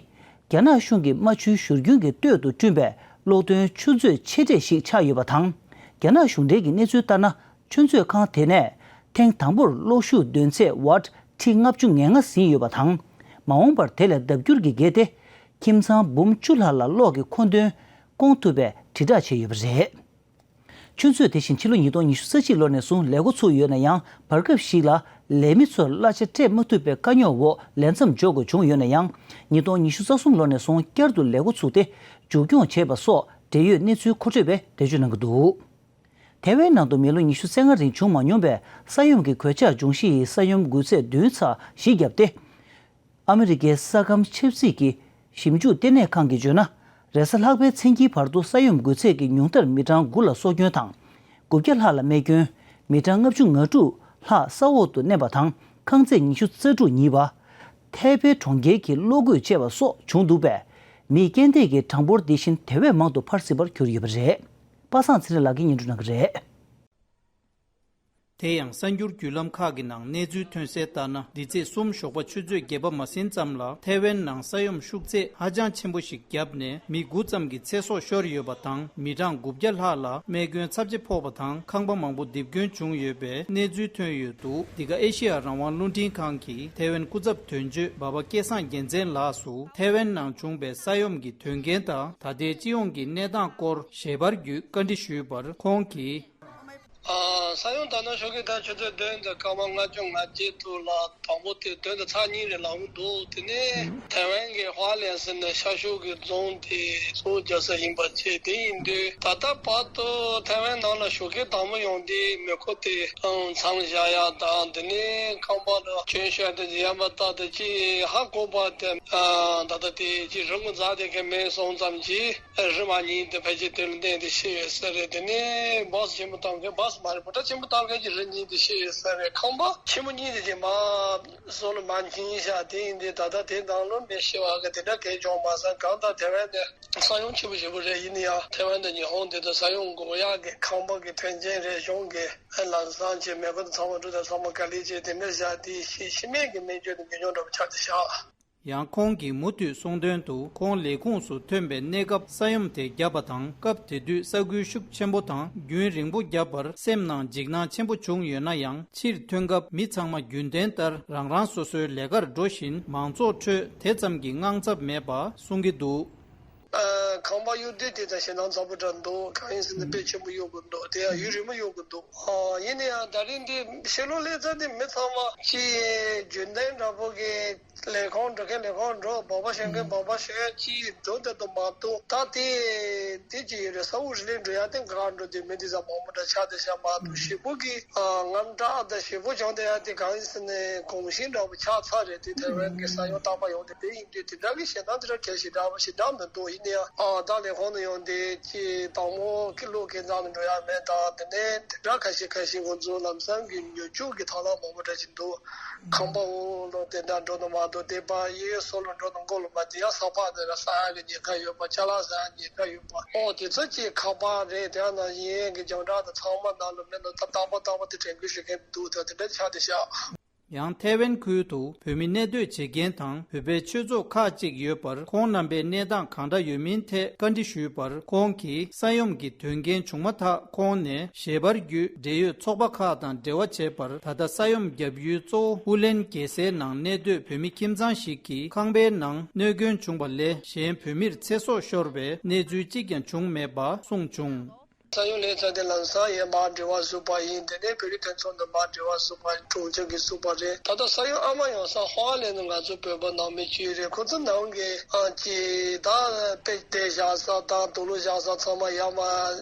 རྒྱ་ནག་གཞུང་གིས་རྨ་ཆུའི་བཞུར་རྒྱུན་གྱི་སྟོད་དུ་བསྐྲུན་པའི་གློག་འདོན་ཆུ་མཛོད་ཆེ་གྲས་ཤིག་ཆགས་ཡོད་པ་དང་། རྒྱ་ནག་གཞུང་འབྲེལ་གྱི་གནས་ཚུལ་ལྟར་ན། ཆུ་མཛོད་ཁང་དེ་ནས་ཐེངས་དང་པོར་གློག་ཤུགས་འདོན་ཚད་ཝཊ་ཁྲི་ལྔ་བཅུ་ང་ལྔ་ཟིན་ཡོད་པ་དང་། མ་འོངས་པར་དེ་ལས་ལྡབ་འགྱུར་གྱིས་བརྒལ་ཏེ། ཁྱིམ་ཚང་འབུམ་བཅུ་ལྷག་ལ་གློག་གི་མཁོ་འདོན་སྐོང་ཐུབ་པའི་དྲིལ་བསྒྲགས་བྱས་ཡོད་པ་རེད། ཆུ་མཛོད་དེ་བཞིན་ཕྱི་ལོ་ཉིས་སྟོང་ཉི་ཤུ་རྩ་གཅིག་ལོ་ནས་བཟུང་ལས་འགོ་ཚུགས་ཡོད་ན་ཡང་། བར་སྐབས་ཤིག་ལ་ལས་མི་ཚོར་གླ་ཆ་སྤྲད་མ་ཐུབ་པའི་དཀའ་རྙོག་འོག་ལས་མཚམས་འཇོག་དགོས་བྱུང་ཡོད་ན་ཡང་། ཉིས་སྟོང་ཉི་ཤུ་རྩ་གསུམ་ལོ་ནས་བཟུང་བསྐྱར་དུ་ལས་འགོ་ཚུགས་ཏེ་མཇུག་སྐྱོང་བྱས་པ་སོགས་འབྲེལ་ཡོད་གནས་ཚུལ་མཁོ་སྤྲོད་པས་འགྲེལ་བརྗོད་གནང་གི་འདུག་ཐའེ་ཝན་ནང་དུ་མི་ལོ་ཉི་ཤུ་རྩ་ལྔ་རིང་བྱུང་མ་མྱོང་བའི་ས་ཡོམ་གྱི་གོད་ཆག་འབྱུང་གཞི་ཡི་ས་ཡོམ་འགུལ་ཚད་བདུན་ཚེག་གཞི་བརྒྱབ་སྟེ། ཨ་མི་རི་ཀའི་ས་ཁམས་ཆབ་སྲིད་ཀྱི་ཞིབ་འཇུག་ལྟེ་གནས་ཁང་གིས་བརྗོད་ན། རེས་གཟའ་ལྷག་པའི་མཚན་དཀྱིལ་བར་དུ་ས་ཡོམ་འགུལ་ཚད་ཀྱི་ཉུང་མཐར་མི་གྲངས་དགུ་ལ་སྲོག་སྐྱོན་དང་། དགུ་བརྒྱ་ལྷག་ལ་རྨས་སྐྱོན། མི་གྲངས་ལྔ་བཅུ་ང་དྲུག་ལྷག་ས་འོག་ཏུ་མནན་པ་དང་ཁང་བརྩེགས་ཉི་ཤུ་རྩ་དྲུག་ཉིལ་བ། ཐའེ་པེ་གྲོང་ཁྱེར་གྱི་གློག་སྐུད་བཅད་པ་སོགས་བྱུང་འདུག་པས། མི་རྐྱེན་འདས་ཀྱི་གྲངས་འབོར་འདི་བཞིན་དེ་བས་མང་དུ་འཕར་སྲིད་པར་གྱུར་ཡོད་པ་རེད། པ་སངས་ཚེ་རིང་ལགས་ཀྱིས་སྙན་སྒྲོན་གནང་གི་རེད། དེ་ཡང་གསར་འགྱུར་བརྒྱུད་ལམ་ཁག་གི་ནང་གནས་ཚུལ་ཐོན་གསལ་ལྟར་ན། འདི་ཚེས་གསུམ་ཞོགས་པ་ཆུ་ཚོད་བརྒྱད་པ་མ་ཟིན་ཙམ་ལ་ཐའེ་ཝན་ནང་ས་ཡོམ་ཤུགས་ཚད་ཧ་ཅང་ཆེན་པོ་ཞིག་བརྒྱབ་ནས་མི་དགུ་ཙམ་གྱི་ཚེ་སྲོག་ཤོར་ཡོད་པ་དང་། མི་གྲངས་དགུ་བརྒྱ་ལྷག་ལ་རྨས་སྐྱོན་ཚབས་ཆེ་ཕོག་པ་དང་། ཁང་པ་མང་པོ་རྡིབ་སྐྱོན་བྱུང་ཡོད་པའི་གནས་ཚུལ་ཐོན་ཡོད་འདུག་འདི་ག་ཨེ་ཤེ་ཡ་རང་དབང་རླུང་འཕྲིན་ཁང་གིས་ཐའེ་ཝན་སྐུ་ཚབ་དོན་གཅོད་འབའ་པ་སྐལ་བཟང་རྒྱལ་མཚན་ལགས་སུ་ཐའེ་ཝན་ནང་བྱུང་པའི་ས་ཡོམ་གྱི་དོན་རྐྱེན་དང་ད་ལྟའི་སྤྱི་ཡོངས་ཀྱི་གནས་སྟངས་སྐོར་ཞལ་པར་བརྒྱུད་བཀའ་འདྲི་ཞུས་པར་ཁོང་གིས། ཨ། ས་ཡོམ་ད་ནང་ཞོགས་ཀའི་ད་ཆུ་ཚོད་བདུན་དང་སྐར་མ་ལྔ་བཅུ་ང་གཅིག་ཐོག་ལ་དང་པོ་དེ་བདུན་དང་ཚེག་གཉིས་རེད་ལབ་ཀྱི་འདུག་དེ་ནས་ཐའེ་ཝན་གྱི་ཧྭ་ལན་ཟེར་ནས་ཤར་ཕྱོགས་ཀྱི་རྫོང་དེ་གཙོ་བོ་རྒྱག་ས་ཡིན་པ་བྱས། དེ་ཡིན་དུས་ད་ལྟ་བར་དུ་ཐའེ་ཝན་ནང་ལ་ཞོགས་ཀའི་དང་པོ་ཡོང་དུས་མེ་འཁོར་དེ་མཚམས་བཞག་ཡ་དང་། དེ་ནས་ཁང་པ་ལ་གྱོན་བཤམས་དེ་ཡར་མར་བཏགས་དེ་ཅི་ཧ་གོ་བ་དེ། ཨ། ད་ལྟ་དེ་ཅི་རི་མགོ་འཛེགས་དེ་གི་མེད་སོང་ཙམ་གྱིས། རི་མ་ཉིལ་དེ་ཕལ་ཆེར་དེ་ལ་བརྟེན་ཏེ་ཤི་ཡོད་ས་རེད། དེ་ནས་བཱས་ཆེན་པོ་གཏོང་མཁན་བཱས་ མ་རེད། བོ་ཊ་ཆེན་པོ་བཏང་མཁན་གྱི་རི་གཉིས་དེ་ཤི་ཡོད་ས་རེད། ཁང་པ་ཆེན་པོ་གཉིས་དེ་དེ་མ་བཟོ་ལ་མ་འཁྱིལ་ཤག་དེ་ཡིན་དུས་ད་ལྟ་དེ་ནང་ལོ་མི་ཤི་བ་གི་དེ་འདྲ་གས་བྱུང་མ་སོང་། གང་ལྟར་ཐེ་ཝན་དེ་ས་ཡོམ་ཆེན་པོ་ཞེ་པོ་རེད། ཡིན་ན་ཡང་ཐེ་ཝན་དང་ཉི་ཧོང་དེ་དང་ས་ཡོམ་འགོག་ཡག་གི་ཁང་པ་གི་མཐུན་རྐྱེན་རེད། གཞུང་གི་ལམ་སང་བྱས་མེ་འཁོར་དང་ཚང་མ་འགྲོ་དང་ཚང་མ་ག་ལེ་བྱས་དེ་འདྲ་བཞག་དེ་ཤི་ཤི་རྨས་ཀྱི་སྨན་བཅོས་དང་ཉོ་ཉོ་འདྲ་པོ་ཆགས་བསྡད་ཤག་ཡང་ཁོང་གིས་མུ་མཐུད་གསུངས་དོན་དུ། ཁོང་ལས་ཁུངས་སུ་ཐོན་པའི་གནས་སྐབས་ས་ཡོམ་དེ་བརྒྱབ་པ་དང་། སྐབས་དེ་དུས་ས་ཁུལ་ཤུགས་ཆེན་པོ་དང་རྒྱུན་རིང་པོ་བརྒྱབ་པར་སེམས་ནང་འཇིགས་སྣང་ཆེན་པོ་བྱུང་ཡོད་ན་ཡང་། ཕྱིར་ཐོན་སྐབས་མི་ཚང་མ་རྒྱུན་ལྡན་ལྟར་རང་རང་སོ་སོའི་ལས་ཀར་འགྲོ་བཞིན། མང་ཚོགས་ཁྲོད་དེ་ཙམ་གྱི་དངངས་འཚབ་མེད་པ་གསུང་གི་འདུག་ཨ། ཁང་པ་གཡུག་དུས་དེ་ད་ཞེད་སྣང་ཚ་པོ་འདྲ་འདུག་གང་ཡིན་ཟེར་ན་དཔེ་ཆེན་པོ་གཡུག་གི་འདུག་དེ་ཡང་ཡུན་རིང་པོ་གཡུག་གི་འདུག་ཨ། ཡིན་ན་ཡང་ད་རིང་འདི་ཕྱི་ལོགས་སླེབས་ཚར་དུས་མི་ཚང་མ་ཅིག་རྒྱུན་ལྡན་འདྲ་པོ་གི་ལས་ཁུངས་འགྲོ་མཁན་ལས་ཁུངས་འགྲོ། སྦག་སྦག་ཞོན་མཁན་སྦག་སྦག་ཞོན། ཅིག་འགྲོ་བསྡད་དུ་མ་གཏོགས། ད་དེ་དེ་ཅི་ཡོད་རེད། ས་འུ་རི་ལས་འགྲོ་ཡ་དེ་འགག་འགྲོ་དུས་མི་འདི་ཚང་མང་པོ་འདྲ་ཆགས་བསྡད་ཤག་མ་གཏོགས་ཞེ་པོ་གི་ཨ། དངངས་སྐྲག་དང་ཞེ་པོ་བྱུང་བསྡད་ཡ་དེ་གང་ཡིན་ཟེར་ན་གོམས་གཤིས་འདྲ་པོ་ཆགས་ཚར་རེད། དེ་ཐེ་ཝན་གྱི་ས་ཡོམ་རྟག་པར་ཡོང་དུས་དེ་ཡིན་དུས་དེ་འདྲ་གི་ཞེད་སྣང་དེ་འདྲ་གལ་ཞེ་དྲག་པོ་ཞེ་དྲག་མི་འདུག་ཡིན་ན་ཡང་ཨ། ད་ལས་ཁུངས་ནས་ཡོང་དུས་ཅིག་དང་པོ་ཁི་ལོ་ཁེ་ཚང་ནས་འགྲོ་ཡ་མེད། ད་དེ་ནས་དེ་འདྲ་ཁ་ཤས་ཁ་ཤས་ཁོང་ཚོ་ལམ་སང་གི་ཉོ་ཆུག་གི་ཐབས་ལམ་མང་པོ་འདྲ་ཞིག་འདུག་ཁང་པ་འོག་ལོ་དེ་འདྲ་འགྲོ་ནི་མ་གཏོགས། དེ་པ་གཡས་གཡོན་ཟུར་ལ་འགྲོ་ནི་མགོ་ལ་མ། དེ་ཡང་ཟ་ཕག་དེ་ལ་ཟ་ཡག་གི་ཉེན་ཁ་ཡོད་པ། ཅ་ལག་ཟ་ཡག་ཉེན་ཁ་ཡོད་པ། ཨོ་དེ་ཚོ་ཅིག་ཁག་པ་རེད། དེ་ཡང་ན་གཞན་གྱི་རྒྱང་བསྒྲགས་དང་ཚང་མ་ནང་ལ་མེད་ན་ད་རྟག་པ་རྟག་པ་དེ་དྲན་སྐུལ་ཞུ་མཁན་འདུག་ད་དེ་འདྲ་ཆགས་བསྡད་ཤག་ཡང་ཐའེ་ཝན་ཁུལ་དུ་བོད་མི་གནས་སྡོད་བྱེད་མཁན་དང་བོད་པའི་ཆོས་ཚོགས་ཁག་ཅིག་ཡོད་པར། ཁོང་རྣམ་པའི་གནས་སྟངས་གང་འདྲ་ཡོད་མིན་ཐད་བཀའ་འདྲི་ཞུས་པར། ཁོང་གིས་ས་ཡོམ་གྱི་དོན་རྐྱེན་བྱུང་མ་ཐག་ཁོང་ནས་ཞལ་པར་བརྒྱུད། འབྲེལ་ཡོད་ཚོགས་པ་ཁག་དང་འབྲེལ་བ་བྱས་པར། ད་ལྟ་ས་ཡོམ་བརྒྱབ་ཡུལ་གཙོ་བོ་ཧུ་ལན་རྒྱལ་སའི་ནང་གནས་སྡོད་བོད་མི་ཁྱིམ་ཚང་ཞིག་གི་ཁང་པའི་ནང་གནོད་སྐྱོན་བྱུང་བ་ལས། གཞན་བོད་མིར་ཚེ་སྲོག་ཤོར་བའི་གནས་ཚུལ་གཅིག་ཀྱང་བྱུང་མེད་པ་གསུངས་བྱུང་། ས་ཡོམ་སླེབས་ཚར་དེ་ལམ་སང་ཡང་མར་འབྲེལ་བ་བཟོས་པ་ཡིན། དེ་ནས་བོད་རིགས་མཐུན་ཚོགས་དང་མར་འབྲེལ་བ་བཟོས་པ་ཡིན། གྲོང་ཁྱེར་གྱིས་བཟོས་པ་རེད། ད་ལྟ་ས་ཡོམ་ཨ་མ་ཡོང་ས་ཧོ་ཨ་ལན་ནི་ང་ཚོ་བོད་པ་ནང་མི་གཅིག་རེད། ཁོ་ཚོ་ནང་གི་ཨ་ཅེ་ད་དཔེ་དེ་བཞག་ས་དང་དུག་ལོག་བཞག་ས་ཚང་མ་ཡར་མར་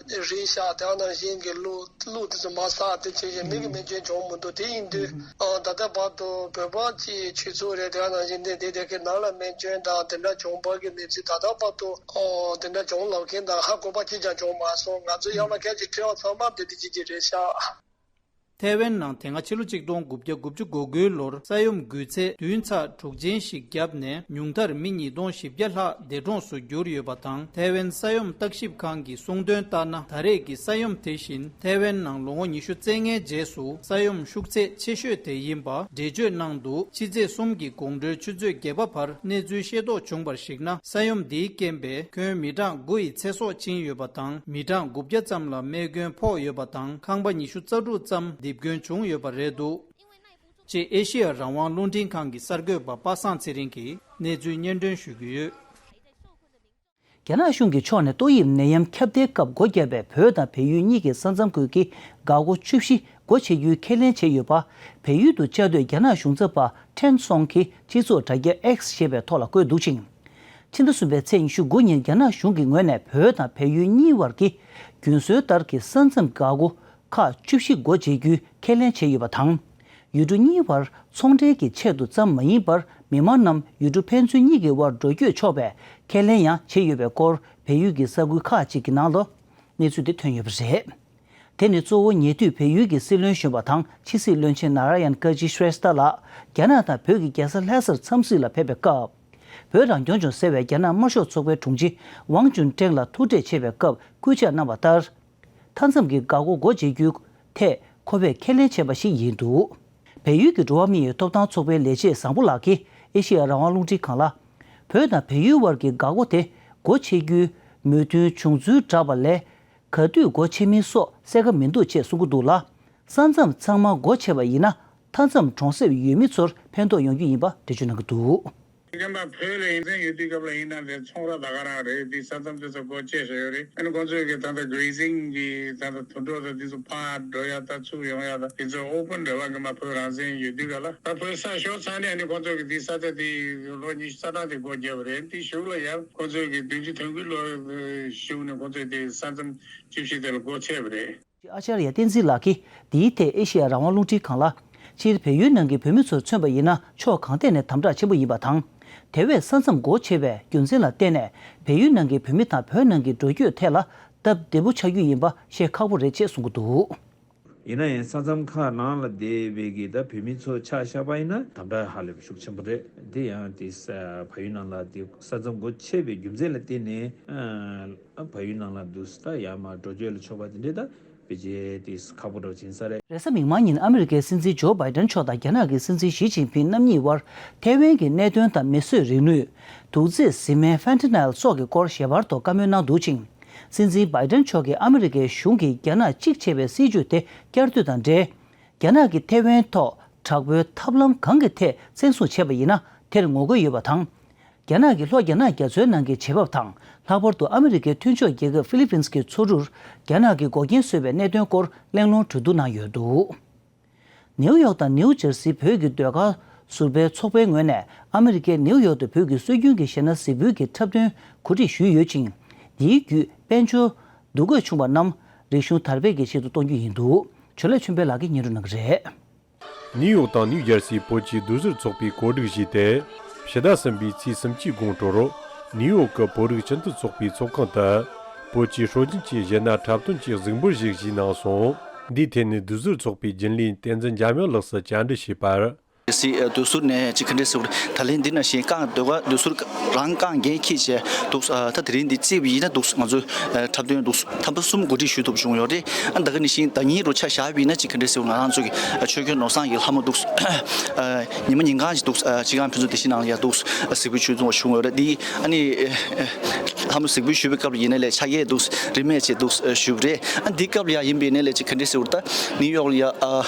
རིལ་བཞག་དེ་ནང་བཞིན་གྱི་གློག་གློག་དེ་ཚོ་མར་ཟག་དེ་བྱས་བྱས་མི་གི་མི་སྐྱོན་བྱུང་མི་འདུག་དེ་ཡིན་དུས་ཨ་ད་ལྟ་བར་དུ་བོད་པ་ཅིག་ཆོས་ཚོགས་རེད། དེ་ནང་བཞིན་དེ་དེ་དེ་གའི་ནང་ལ་མེ་སྐྱོན་དང་དེ་འདྲ་བྱུང་བ་གི་གནས་ཚུལ་ད་ལྟ་བར་དུ། ཨོ། དེ་འདྲ་བྱུང་ལབ་མཁན་དང་ཧ་གོ་བ་གཅིག་ཀྱང་བྱུང་མ་སོང་། ང་ཚོ་ཡང་ལ་སྐད་ཅིག་ཁྲིད་ཡག་ཚང་མ་དེ་དེ་གཅིག་གཅིག་རེད་ཤག་ཐའེ་ཝན་ནང་དེ་སྔ་ཕྱི་ལོ་ཆིག་སྟོང་དགུ་བརྒྱ་དགུ་བཅུ་གོ་དགུའི་ལོར་ས་ཡོམ་འགུལ་ཚད་བདུན་ཚེག་དྲུག་ཅན་ཞིག་བརྒྱབ་ནས། ཉུང་མཐར་མི་ཉིས་སྟོང་བཞི་བརྒྱ་ལྷག་འདས་གྲོངས་སུ་གྱུར་ཡོད་པ་དང་། ཐའེ་ཝན་ས་ཡོམ་བརྟག་ཞིབ་ཁང་གི་གསུང་དོན་ལྟར་ན། ད་རེས་ཀྱི་ས་ཡོམ་དེ་བཞིན་ཐའེ་ཝན་ནང་ལོ་ངོ་ཉི་ཤུ་རྩ་ལྔའི་རྗེས་སུ་ས་ཡོམ་ཤུགས་ཚད་ཆེ་ཤོས་དེ་ཡིན་པ་འགྲེལ་བརྗོད་གནང་འདུག་ཕྱི་ཚེས་གསུམ་གྱི་དགོང་དྲོའི་ཆུ་ཚོད་བརྒྱད་པ་བར་གནས་ཚུལ་ཤེས་རྟོགས་བྱུང་བར་གཞིགས་ན། ས་ཡོམ་འདིའི་རྐྱེན་པས་ཁྱོན་མི་གྲངས་དགུ་ཡི་ཚེ་སྲོག་ཕྱིན་ཡོད་པ་དང་། མི་གྲངས་དགུ་བརྒྱ་ཙམ་ལ་རྨས་སྐྱོན་ཕོག་ཡོད་པ་དང་། ཁང་པ་ཉི་ཤུ་རྩ་དྲུག་ཙམ་རྡིབ་སྐྱོན་བྱུང་ཡོད་པ་རེད་འདུག་ཅེས་ཨེ་ཤི་ཡ་རང་དབང་རླུང་འཕྲིན་ཁང་གི་གསར་འགོད་པ་པ་སངས་ཚེ་རིང་གིས་གནས་ཚུལ་སྙན་སྒྲོན་ཞུ་གི་ཡོད། རྒྱ་ནག་གཞུང་གི་ཕྱོགས་ནས་ཏོག་དབྱིབས་ནད་ཡམས་ཁྱབ་གདལ་སྐབས་སྒོ་བརྒྱབ་པའི་བོད་དང་བལ་ཡུལ་གཉིས་ཀྱི་ས་མཚམས་ཁུལ་གྱི་འགག་སྒོ་བཅུ་བཞི་སྒོ་ཕྱེ་རྒྱུའི་ཁས་ལེན་བྱས་ཡོད་པ། བལ་ཡུལ་དུ་བཅའ་སྡོད་རྒྱ་ནག་གཞུང་ཚབ་པ་ཁྲེན་སོང་གིས་སྤྱི་ཚོགས་དྲ་རྒྱ་X་ཞེས་པའི་ཐོག་ལ་བཀོད་འདུག་ཅིང་། ཕྱི་ཟླ་གསུམ་པའི་ཚེས་ཉི་ཤུ་དགུ་ཉིན་རྒྱ་ནག་གཞུང་གི་ངོས་ནས་བོད་དང་བལ་ཡུལ་གཉིས་བར་གྱི་རྒྱུན་སྲོལ་ལྟར་གྱི་ས་མཚམས་འགག་སྒོ་ཁག་བཅུ་བཞི་སྒོ་འབྱེད་རྒྱུའི་ཁས་ལེན་བྱས་ཡོད་པ་དང་། ཡུལ་གྲུ་གཉིས་བར་ཚོང་འབྲེལ་གྱི་ཆེད་དུ་ཙམ་མ་ཡིན་པར། མི་མང་རྣམས་ཡུལ་གྲུ་ཕན་ཚུན་གཉིས་ཀྱི་དབར་འགྲོ་སྐྱོད་ཆོག་པའི་ཁས་ལེན་ཡང་བྱས་ཡོད་པའི་སྐོར། བལ་ཡུལ་གྱི་ས་ཁུལ་ཁག་ཅིག་གི་ནང་ལ་གནས་ཚུལ་དེ་ཐོན་ཡོད་པ་རེད། དེ་ནི་གཙོ་བོ་ཉེ་དུས་བལ་ཡུལ་གྱི་སྲིད་བློན་གཞོན་པ་དང་ཕྱི་སྲིད་བློན་ཆེན་ནཱ་ར་ཡན་ཀར་ཇི་ཤྲེས་ཐ་ལགས་རྒྱ་ནག་དང་བོད་ཀྱི་རྒྱལ་ས་ལྷ་སར་འཚམས་གཟིགས་ལ་ཕེབས་པའི་སྐབས། བོད་རང་སྐྱོང་ལྗོངས་ཟེར་བའི་རྒྱ་ནག་དམར་ཤོག་ཚོགས་པའི་དྲུང་ཆེ་ཝང་ཅུན་ཀྲེང་ལ་ཐུག་འཕྲད་བྱས་པའི་སྐབས་སྐུལ་ལྕག་གནང་བ་ལྟར། མཐའ་མཚམས་ཀྱི་འགག་སྒོ་སྒོ་འབྱེད་རྒྱུའི་ཐད་ཁོ་བས་ཁས་ལེན་བྱས་པ་ཞིག་ཡིན་འདུག་བལ་ཡུལ་གྱི་འགྲོ་བ་མིའི་ཐོབ་ཐང་ཚོགས་པའི་ལས་བྱེད་བཟང་པོ་ལགས་ཀྱིས་ཨེ་ཤེ་ཡ་རང་དབང་རླུང་འཕྲིན་ཁང་ལ། བོད་དང་བལ་ཡུལ་དབར་གྱི་འགག་སྒོ་དེ་སྒོ་ཕྱེ་རྒྱུའི་མོས་མཐུན་བྱུང་ཚུལ་བསྒྲགས་པ་ལས། ག་དུས་སྒོ་ཕྱེ་མིན་སོགས་གསལ་ཁ་མི་འདུག་ཅེས་གསུང་གི་འདུག་ལ། ས་མཚམས་ཚང་མ་སྒོ་ཕྱེ་བ་ཡིན་ན། མཐའ་མཚམས་གྲོང་གསེབ་ཡུལ་མི་ཚོར་ཕན་ཐོགས་ཡོང་རྒྱུ་ཡིན་པ་འགྲེལ་བརྗོད་གནང་གི་འདུག་རྒན་པ་བོད་ལ་ཡིན་ཚན་ཡོད་དུས་སྐབས་ལ་ཡིན་ན་དེ་ཚོང་ར་ད་ག་རང་རེད། དེ་ས་མཚམས་དེ་ཚོ་སྒོ་ཕྱེ་བཞག་ཡོད་རེད། ཨ་ནི་ཁོང་ཚོས་གི་ད་ལྟ་གྷི་རེ་སིང་གི་ད་ལྟ་དུད་འགྲོ་དང་དེ་ཚོ་ཕར་འགྲོ་ཡ་ད་ཚུར་ཡོང་ཡ་ད་དེ་ཚོ་ཨོ་པན་རེད་བ། རྒན་པ་བོད་རང་བཙན་ཡོད་དུས་ག་ལ་ད་བོད་ས་ཤོར་ཚར་ནས་ཨ་ནི་ཁོང་ཚོས་གི་དེ་ས་ཆ་དེ་ལོ་ཉི་ཤུ་རྩ་གྲངས་དེ་སྒོ་བརྒྱབ་པ་རེད། དེ་གཞུག་ལ་ཡང་ཁོང་ཚོས་གི་བདུན་ཅུ་དོན་དགུ་ལོ་གཞུག་ནས་ཁོང་ཚོས་དེ་ས་མཚམས་བཅུ་བཞི་དེ་ལ་སྒོ་ཕྱེ་བ་རེད། ཨ་ཅར་ཡ་བསྟན་འཛིན་ལགས་ཀྱིས་འདིའི་ཐད་ཨེ་ཤེ་ཡ་རང་དབང་རླུང་འཕྲིན་ཁང་ལ། སྤྱིར་བལ་ཡུལ་ནང་གི་བོད་མི་ཚོར་མཚོན་པ་ཡིན་ན་ཕྱོགས་གང་ཐད་ནས་དམ་དྲག་ཆེན་པོ་ཡིན་པ་དང་། དེ་བས་ས་མཚམས་སྒོ་ཕྱེ་བའི་རྒྱུ་མཚན་ལ་བརྟེན་ནས་བལ་ཡུལ་ནང་གི་བོད་མི་དང་བོད་ནང་གི་འགྲོ་སྐྱོད་ཐད་ལ་སྟབས་བདེ་པོ་ཆགས་རྒྱུ་ཡིན་པ་བཤད་ཁག་པོ་རེད་ཅེས་གསུང་གི་འདུག་ཡིན་ན་ཡང་ས་མཚམས་ཁག་ནང་ལ་བསྡད་པའི་གི་ད་བོད་མི་ཚོ་ཆ་བཞག་པ་ཡིན་ན་དམ་དྲག་ཧ་ལས་པ་ཤུགས་ཆེན་པོ་རེད། དེ་ཡང་དེ་ས་བལ་ཡུལ་ནང་ལ་དེ་ས་མཚམས་སྒོ་ཕྱེ་བའི་རྒྱུ་མཚན་ལ་བརྟེན་ནས་ཨ་བལ་ཡུལ་ནང་ལ་འདུག་ད་ཡར་མར་འགྲོ་སྐྱོད་ལ་ཕྱོགས་པ་དེ་འདྲས་ད་ཕལ་ཆེར་དེ་ཁག་པོ་འདྲ་བོ་ཕྱིན་ས་རེད། རེས་གཟའ་མིག་དམར་ཉིན་ཨ་མི་རི་ཀའི་སྲིད་འཛིན་ཇོ་བྷའི་ཏན་མཆོག་དང་རྒྱ་ནག་གི་སྲིད་འཛིན་ཞི་ཅིན་ཕིང་རྣམ་གཉིས་དབར་ཐའེ་ཝན་གྱི་གནད་དོན་དང་མིས་བཟོས་རིག་ནུས། དུག་རྫས་བཟི་སྨན་ཧྥེན་ཐ་ནལ་སོགས་ཀྱི་སྐོར་ཞལ་པར་ཐོག་བཀའ་མོལ་གནང་འདུག་ཅིང་། སྲིད་འཛིན་བྷའི་ཏན་མཆོག་གིས་ཨ་མི་རི་ཀའི་གཞུང་གིས་རྒྱ་ནག་གཅིག་བྱས་པའི་སྲིད་ཇུས་དེ་བསྐྱར་ཟློས་དང་འབྲེལ། རྒྱ་ནག་གིས་ཐའེ་ཝན་ཐོག་དྲག་པོའི་ཐབས་ལམ་གང་གི་ཐད་བཙན་བཟུང་བྱས་པ་ཡིན་ན་དེར་ངོ་རྒོལ་ཡོད་པ་དང་། རྒྱ་ནག་གིས་ལྷོ་རྒྱ་ནག་རྒྱ་མཚོའི་ནང་གི་བྱེད་བབ་དང་། ལྷག་པར་དུ་ཨ་མི་རི་ཀའི་མཐུན་ཕྱོགས་རྒྱལ་ཁབ་ཧྥི་ལི་པིན་གྱི་མཚོ་གྲུར་རྒྱ་ནག་གིས་འགོག་རྐྱེན་བཟོས་པའི་གནད་དོན་སྐོར་གླེང་སློང་གྲོས་བསྡུར་གནང་ཡོད་འདུག་ནེའུ་ཡོག་དང་ནེའུ་ཇར་སིའི་བོད་ཀྱི་ཟློས་གར་ཟུར་པའི་ཚོགས་པའི་ངོས་ནས་ཨ་མི་རི་ཀའི་ནེའུ་ཡོག་ཏུ་བོད་ཀྱི་སྲོལ་རྒྱུན་གྱི་གཞས་སྣ་གཟིགས་འབུལ་གྱི་འཁྲབ་སྟོན་གོ་སྒྲིག་ཞུས་ཡོད་ཅིང་། འདིའི་བརྒྱུད་དཔལ་འབྱོར་འདུ་འགོད་བྱུང་བ་རྣམས་རིག་གཞུང་དར་སྤེལ་གྱི་ཆེད་དུ་གཏོང་རྒྱུ་ཡིན་འདུག་ཇོ་ལེ་ཆོས་འཕེལ་ལགས་ཀྱིས་སྙན་སྒྲོན་གནང་གི་རེད། ནིའུ་ཡོག་དང་ནིའུ་ཇར་སིའི་བོད་ཀྱི་བསྡུར་ཟུར་ཚོགས་པས་གོ་སྒྲིག་བྱས་ཏེ། ཕྱི་ཟླ་གསུམ་པའི་ཚེས་སུམ་ཅུའི་དགོང་དྲོར་ནིའུ་ཡོག་གི་བོད་རིགས་སྤྱི་མཐུན་ཚོགས་པའི་ཚོགས་ཁང་དུ། བོད་ཀྱི་སྲོལ་རྒྱུན་གྱི་གཞས་སྣ་འཁྲབ་སྟོན་གྱི་གཟིགས་འབུལ་ཞིག་བཞེས་གནང་སོང་། འདིའི་ཐད་ནས་བསྡུར་ཟུར་ཚོགས་པའི་རྒྱུན་ལས་བསྟན་འཛིན་འཇམ་དབྱངས་ལགས་སུ་བཅར་འདྲི་བྱས་པར། སི་ཨ་བསྡུར་ཟུར་ནས་ཅིག་ག་འདྲས་ཟེར་བ་རེད། ད་ལན་འདི་ནང་བཞིན་རྐང་ཟློས་གར་བསྡུར་ཟུར་རང་རྐང་འགན་འཁྱེར་བྱས་འདུག་ཨ་ད་དེ་རིང་འདི་བརྩིས་པ་ཡིན་ན་འདུག་ང་ཚོས་ཨ་འཁྲབ་སྟོན་འདུག་ཐེངས་མ་གསུམ་གོ་སྒྲིག་ཞུས་ཐུབ་བྱུང་ཡོད་རེད། ཨ་ད་ག་ནང་བཞིན་ཟླ་ཉིན་རུ་ཆ་བཞག་པ་ཡིན་ན་ཅིག་ག་འདྲས་ཟེར་བ་ང་རང་ཚོ་གི་ཨ་ཆོས་རྒྱལ་ནོར་བཟང་གི་ལྷ་མོ་འདུག་ཨ་ཉི་མ་ཉིན་གང་ཞིག་འདུག་ཨ་སྤྱི་ཁང་ཕུན་ཚོགས་བདེ་སྐྱིད་ནང་ལ་ཡ་འདུག་ཨ་གཟིགས་འབུལ་ཞུས་བྱུང་བྱུང་ཡོད་རེད། འདི་ཨ་ནི་ཨ་ལྷ་མོ་གཟིགས་འབུལ་ཞུས་པའི་སྐབས་ལ་ཡིན་ན་ལས་ཕྱག་གཡས་འདུག་རིན་མེད་ཅིག་འདུག་ཨ་ཞུས་པ་རེད། ཨ་འདི་སྐབས་ལ་ཡ་ཡིན་པ་ཡིན་ན་ལས་ཅིག་ག་འདྲས་ཟེར་བ་ད་ནིའུ་ཡོག་ལ་ཡ་ཨ་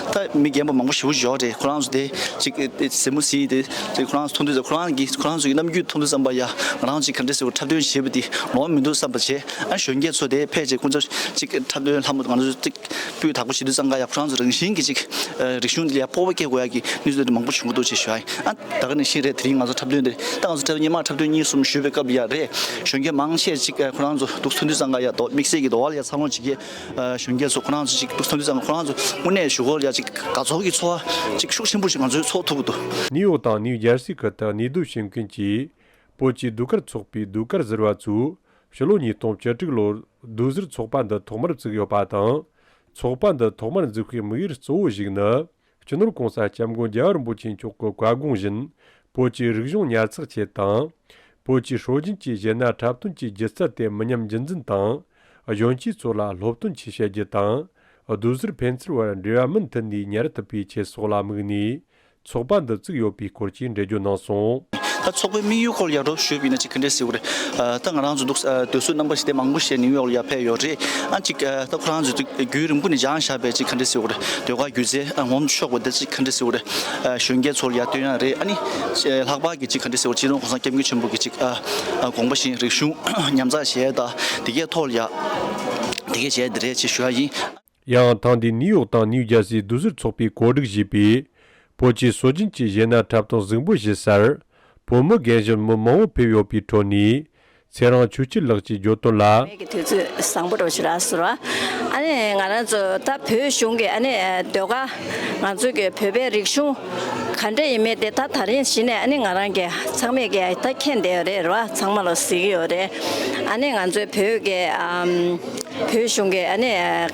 ད་མི་རྒན་པ་མང་པོ་ཞེ་པོ་ཅིག་ཡོད་རེད། ཁོ་རང་ཚོ་དེ་ཅིག་ཨེ་ཨེ་གཟིགས་མོ་གཟིགས་ཏེ་ཅིག་ཁོ་རང་ཚོ་མཐོང་དུས་ཙམ་ཁོ་རང་གིས་ཁོ་རང་ཚོ་གི་རྣམ་འགྱུར་མཐོང་དུས་ཙམ་པ་ཡ་ང་རང་ཅིག་ག་འདྲས་ཟེར་བ་འཁྲབ་སྟོན་བྱེད་པ་དེ་ལོང་མི་འདུག་བསམ་པ་བྱས། ཨ་གཞོན་སྐྱེས་ཚོ་དེ་ཕལ་ཆེར་ཁོ་ཚོ་ཅིག་འཁྲབ་སྟོན་ལྷ་མོ་ང་ཚོ་ཅིག་སྤུས་དག་པོ་བྱེད་དུས་ཙམ་ཀ་ཡ་ཁོ་རང་ཚོ་རང་བཞིན་གྱི་ཅིག་ཨ་རིག་གཞུང་འདི་ལ་ཡ་སྤོབས་པ་སྐྱེ་དགོས་ཡ་གི་གནས་ཚུལ་དེ་མང་པོ་བྱུང་གི་འདུག་ཅེས་ཞུ་ཡ་ཡིན། ཨ་ད་ག་ནང་བཞིན་རེད། དེ་རིང་ང་ཚོ་འཁྲབ་སྟོན་དེ་ད་ང་ཚོ་འཁྲབ་སྟོན་ཉི་མ་འཁྲབ་སྟོན་གཉིས་གསུམ་ཞུས་པའི་སྐབས་ལ་ཡ་རེད། གཞོན་སྐྱེས་མང་ཆེ་ཅིག་ཨ་ཁོ་རང་ཚོ་འདུག་ཚོན་དུས་ཙམ་ཀ་ཡ་དོ་དམིགས་བསལ་གྱི་དོ་བ་ལ་ཡ་འཚར་ལོངས་བྱེད་མཁན་ཨ་གཞོན་སྐྱེས་ཚོ་ཁོ་རང་ཚོ་ཅིག་འདུག་ཚོན་དུས་ཙམ་ཁོ་རང་ཚོ་དངོས་གནས་ཞུ་སྒོ་ལ་ཡ་ཅིག་དགའ་ཚོར་གྱི་ཚོར་བ་ཅིག་ཤུགས་ཆེན་པོ་ཞིག་ང་ཚོས་ཚོར་ཐུབ་ཀྱི་འདུག་ནིའུ་ཡོག་དང་ནིའུ་ཇར་སི་ཁུལ་དུ་གནས་སྡོད་བྱེད་མཁན་གྱི་བོད་ཀྱི་ཟློས་གར་ཚོགས་པའི་ཟློས་གར་ཟུར་པ་ཚོས་ཕྱི་ལོ་ཉིས་སྟོང་བཅུ་དྲུག་ལོར་ཟློས་ཟུར་ཚོགས་པ་འདི་ཐོག་མར་བཙུགས་ཡོད་པ་དང་། ཚོགས་པ་འདི་ཐོག་མར་འཛུགས་པའི་དམིགས་ཡུལ་གཙོ་བོ་ཞིག་ནི། སྤྱི་ནོར་༸གོང་ས་༸སྐྱབས་མགོན་རྒྱལ་བ་རིན་པོ་ཆེ་མཆོག་གི་བཀའ་དགོངས་བཞིན། བོད་ཀྱི་རིག་གཞུང་ཉར་ཚགས་ཆེད་དང་། བོད་ཀྱི་སྲོལ་རྒྱུན་གྱི་གཞས་སྣ་འཁྲབ་སྟོན་གྱི་སྒྱུ་རྩལ་དེ་མི་ཉམས་རྒྱུན་འཛིན་དང་། གཞོན་སྐྱེས་ཚོ་ལ་སློབ་སྟོན་ཆེ་བྱ་རྒྱུ་དང་། ཟློས་ཟུར་ཕན་ཚུན་བར་འབྲེལ་བ་མུ་མཐུད་ནས་ཉར་ཐུབ་པའི་ཆེད་སོགས་ལ་དམིགས་ནས། ཚོགས་པ་འདི་བཙུགས་ཡོད་པའི་སྐོར་གྱི་འགྲེལ་བརྗོད་གནང་སོང་། ད་ཚོགས་པའི་དམིགས་ཡུལ་སྐོར་ལ་ཡ་རོབ་ཞུས་པ་ཡིན་ན་ཅིག་ག་འདྲས་ཟེར་བ་རེད། ཨ་ད་ང་རང་ཚོ་འདུག་ཨ་སྡོད་གཟུགས་རྣམ་པ་ཞིག་དེ་མང་པོ་ཞིག་ནིའུ་ཡོག་ལ་ཡ་ཕེབས་ཡོད་རེད། ཨ་ཅིག་ཨ་ད་ཁོ་རང་ཚོ་དུས་རྒྱུན་རིང་པོ་ནས་སྦྱངས་བཞག་པའི་ཅིག་ག་འདྲས་ཟེར་བ་རེད། ཟློས་གར་སྒྱུ་རྩལ་ཨ་ངོམ་ཆོག་པ་དེ་ཅིག་ག་འདྲས་ཟེར་བ་རེད། ཨ་གཞོན་སྐྱེས་ཚོ་ལ་ཡ་སྟོན་ཡ་རེད། ཨ་ནི་ཨ་ལྷག་པར་གྱི་ཅིག་ག་འདྲས་ཟེར་བ་སྤྱི་ནོར་༸གོང་ས་༸སྐྱབས་མགོན་ཆེན་པོ་གི་ཅིག་ཨ་ཨ་དགོངས་པ་བཞིན་རིག་གཞུང་ཉམས་ཚགས་བྱས་དང་དེ་གའི་ཐོག་ལ་ཡ་དེ་གའི་བྱས་དེ་རེད་ཅེས་ཞུ་ཡ་ཡིན། ཡང་ཐེངས་འདིའི་ནིའུ་ཡོག་དང་ནིའུ་ཇར་སིའི་ཟློས་ཟུར་ཚོགས་པས་གོ་སྒྲིག་བྱས་པའི་བོད་ཀྱི་སྲོལ་རྒྱུན་གྱི་གཞས་སྣ་འཁྲབ་སྟོན་གཟིགས་འབུལ་ཞུ་སར། བོད་མི་རྒན་གཞོན་མི་མང་པོ་ཕེབས་ཡོད་པའི་ཁྲོད་ནས། ཚེ་རིང་ཆོས་སྐྱིད་ལགས་ཀྱིས་བརྗོད་དོན་ལ། མེད་ཀྱི་དུས་ཚོད་བཟང་པོ་འདྲ་བོ་ཞིག་རག་སོང་ར། ཨ་ནི་ང་རང་ཚོ་ད་བོད་གཞུང་གི་ཨ་ནི་ཟློས་གར་ང་ཚོ་གི་བོད་པའི་རིག་གཞུང་ག་འདྲ་ཡིན་མིན་དེ་ད་ད་རིང་གཞི་ནས་ཨ་ནི་ང་རང་གི་ཚང་མས་ཀྱི་ད་མཁྱེན་བསྡད་ཡོད་རེད་ར། ཚང་མ་ལ་གཟིགས་ཀྱི་ཡོད་རེད། ཨ་ནི་ང་ཚོའི་བོད་ཀྱི་ཨམ། བོད་གཞུང་གི་ཨ་ནི་ཨ་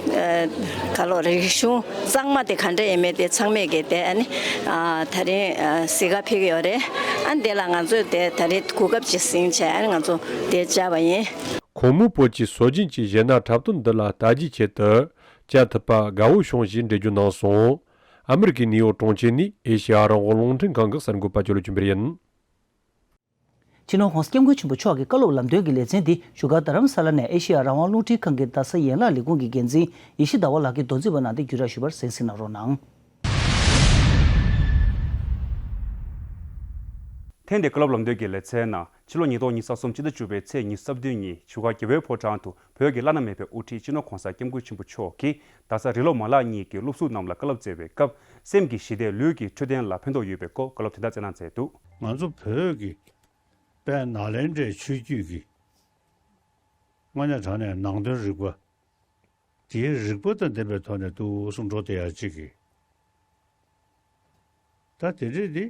ག་ལོ་རིག་གཞུང་གཙང་མ་དེ་ག་འདྲ་ཡིན་མིན་དེ་ཚང་མས་ཀྱི་དེ་ཨ་ནི་ཨ་ད་རིང་ཨ་གཟིགས་ག་ཕེབས་ཀྱི་ཡོད་རེད། ཨ་ནི་དེ་ལ་ང་ཚོས་དེ་ད་རིང་གོ་སྐབས་ཅིག་ཟིན་བྱས་ཨ་ནི་ང་ཚོ་དེ་བཅར་བ་ཡིན། ཁོང་མོས་བོད་ཀྱི་སྲོལ་རྒྱུན་གྱི་གཞས་སྣ་འཁྲབ་སྟོན་འདི་ལ་ལྟ་རྒྱའི་ཆེད་དུ་བཅར་ཐུབ་པ་དགའ་བོ་བྱུང་ཞེས་འགྲེལ་བརྗོད་གནང་སོང་། ཨ་མི་རི་ཀའི་ནིའུ་ཡོག་གྲོང་ཁྱེར་ནས་ཨེ་ཤེ་ཡ་རང་དབང་རླུང་འཕྲིན་ཁང་གི་གསར་འགོད་པ་ཅོ་ལོ་ཆོས་འཕེལ་ཡིན། སྤྱི་ནོར་༸གོང་ས་༸སྐྱབས་མགོན་ཆེན་པོ་མཆོག་གི་བཀའ་སློབ་ལམ་སྟོན་གྱི་ལེ་ཚན་འདི་བཞུགས་སྒར་རྡ་རམ་ས་ལ་ནས་ཨེ་ཤེ་ཡ་རང་དབང་རླུང་འཕྲིན་ཁང་གི་རྡ་ས་ཡན་ལག་ལས་ཁུངས་ཀྱི་འགན་འཛིན་ཡེ་ཤེས་ཟླ་བ་ལགས་ཀྱིས་མདོ་འཛིན་པ་གནང་སྟེ་བརྒྱུད་བསྒྲགས་ཞུས་པར་གསན་གཟིགས་གནང་རོགས་གནང་། ཐེངས་འདིའི་བཀའ་སློབ་ལམ་སྟོན་གྱི་ལེ་ཚན་ནང་ཕྱི་ལོ་ཉིས་སྟོང་ཉི་ཤུ་རྩ་གསུམ་ཕྱི་ཟླ་བཅུ་པའི་ཚེས་ཉི་ཤུ་རྩ་བདུན་ཉིན་བཞུགས་སྒར་རྒྱལ་བའི་ཕོ་བྲང་དུ་བོད་ཀྱི་བླ་ན་མེད་པའི་དབུ་ཁྲིད་སྤྱི་ནོར་༸གོང་ས་༸སྐྱབས་མགོན་ཆེན་པོ་མཆོག་གིས་རྡ་ས་རི་ལོ་མ་ལག་གཉིས་ཀྱི་སློབ་ཟུར་རྣམས་ལ་བཀའ་སློབ་སྩལ་བའི་སྐབས་སེམས་ཀྱི་ཞི་བདེ་ལུས་ཀྱི་འཕྲོད་བསྟེན་ལ་ཕན་ཐོགས་ཡོད་པའི་སྐོར་བཀའ་སློབ་དེ་དག་སྩལ་གནང་མཛད་འདུག་ང་ཚོ་བོད་ཀྱི་དཔལ་ནཱ་ལེནྡྲའི་ཆོས་བརྒྱུད་ཀྱི་དངོས་གནས་དྲང་གནས་ནང་དོན་རིག་པ། དེའི་རིག་པ་དང་ལྡན་པའི་ཐོག་ནས་འདུག་སེ་འགྲོ་བསྡད་ཡ་གཅིག་གིས། ད་དེ་འདྲས་འདི་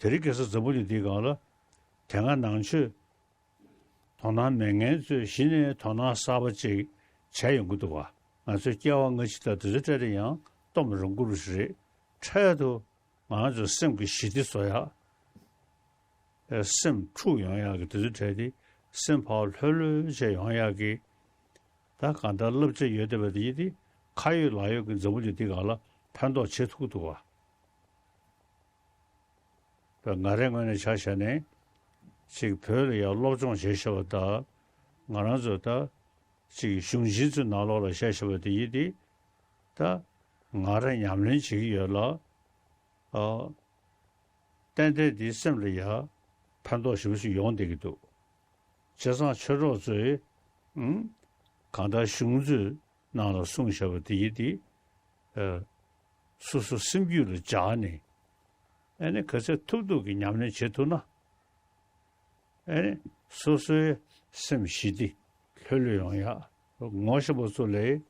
དེ་རིང་ཁ་སང་འཛམ་བུ་གླིང་འདིའི་སྒང་ལ་དེ་སྔ་ནང་ཆོས་དོ་སྣང་མེད་མཁན་ཚོས་གཞི་ནས་དོ་སྣང་གསར་པ་ཅིག་བྱས་ཡོང་གི་འདུག་ག་ང་ཚོའི་སྐྱེ་བ་སྔ་ཕྱི་དང་དེ་ཚོའི་གྲས་དེ་ཡང་སྟོབས་རང་བཀུར་ཞིག་རེད། འཕྲལ་དུ་ང་ཚོའི་སེམས་ཀྱི་ཞི་བདེ་བཟོ་ཡག་ཨེ། སེམས་འཁྲུག་ཡོང་ཡག་གི་དེ་ཚོའི་གྲས་དེ་སེམས་ཕར་ལྷོད་ལྷོད་བྱས་ཡོང་ཡག་གི། ད་གང་ལྟར་བསླབ་བྱ་ཡོད་བསྡད་པ་དེ་ཡིན་ཏེ། ཁ་ཡོད་ལག་ཡོད་ཀྱི་འཛམ་བུ་གླིང་འདི་སྒང་ལ་ཕན་ཐོགས་བྱེད་ཐུབ་ཀྱི་འདུག་བ། ང་རའི་ངོས་ནས་ཆ་བཞག་ནས་ཅིག་བོད་ལ་ཡང་སློབ་སྦྱོང་བྱས་བཞག་པ་དང་། ང་རང་ཚོ་ད་ཅིག་གཞུང་ཆེན་ཚོའི་ནང་ལོགས་ལ་བཤད་བཞག་པ་དེ་ཡིན་ཏེ། ད་ང་རང་ཉམས་ལེན་བྱེད་ཀྱི་ཡོད་ལ། ཨ། ཏན་ཏན་དེའི་སེམས་ལ་ཡང་ཕན་ཐོགས་ཞེ་པོ་ཞིག་ཡོང་བསྡད་ཀྱི་འདུག་བྱས་ཙང་ཆོས་གྲོགས་ཚོས། ཨང་། གང་ལྟར་གཞུང་ཚོའི་ནང་ལ་གསུངས་བཞག་པ་དེ་ཡིན་ཏེ། ཨ། སོ་སོ་སེམས་རྒྱུད་ལ་འཇགས་ནས། ཨ་ནི་ག་ཚད་ཐུབ་ཐུབ་ཀྱི་ཉམས་ལེན་བྱེད་ཐུབ་ན། ཨ་ནི་སོ་སོའི་སེམས་ཞི་བདེ་ལྷོད་ལྷོད་ཡོང་ཡག་ངོ་ཤེས་པ་ཚོ་ལས་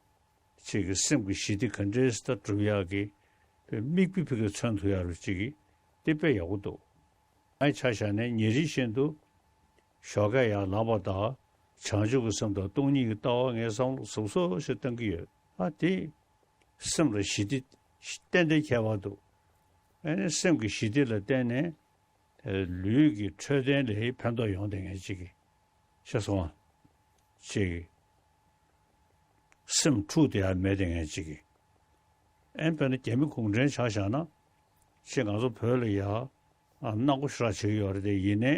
ཅིག་གི་སེམས་ཀྱི་ཞི་བདེ་ག་འདྲས་ད་སྒྲུབ་ཡག་གི་མིག་དཔེ་ཕ་གིར་མཚོན་ཐུབ་ཡག་རུ་ཅིག་གི་དེ་དཔེ་ཡག་པོ་འདུག་ཨ་ནི་ཆ་བཞག་ནས་ཉིན་རེ་བཞིན་དུ་ཞོགས་ཀས་ཡར་ལངས་པ་དང་། བྱང་ཆུབ་ཀྱི་སེམས་དང་སྟོང་ཉིད་ཀྱི་ལྟ་བ་ངས་བསམ་བློ་གཟབ་གཟབ་ཞིག་བཏང་གི་ཡོད། ཨ། དེ་སེམས་ལ་ཞི་བདེ་ཏན་ཏན་ཁྱད་པར་འདུག་ཨ་ནི་སེམས་ཀྱི་ཞི་བདེ་ལ་བརྟེན་ནས། ཨེ། ལུས་ཀྱི་འཕྲོད་བསྟེན་ལ་ཕན་ཐོགས་ཡོང་བསྡད་མཁན་ཅིག་གི། ཤེས་སོང་ང་། ཅིག་གི་སེམས་འཁྲུག་བསྡད་ཡག་མེད་བསྡད་མཁན་ཅིག་གི། ཨེ། དཔེར་ན་རྒྱ་མི་གུང་ཁྲན་ཆ་བཞག་ན། ཅིག་ང་ཚོ་བོད་ལ་ཡ། ཨ། སྣང་བ་ཤོར་བྱེད་ཀྱི་ཡོད་རེད་དེ། ཡིན་ནའི་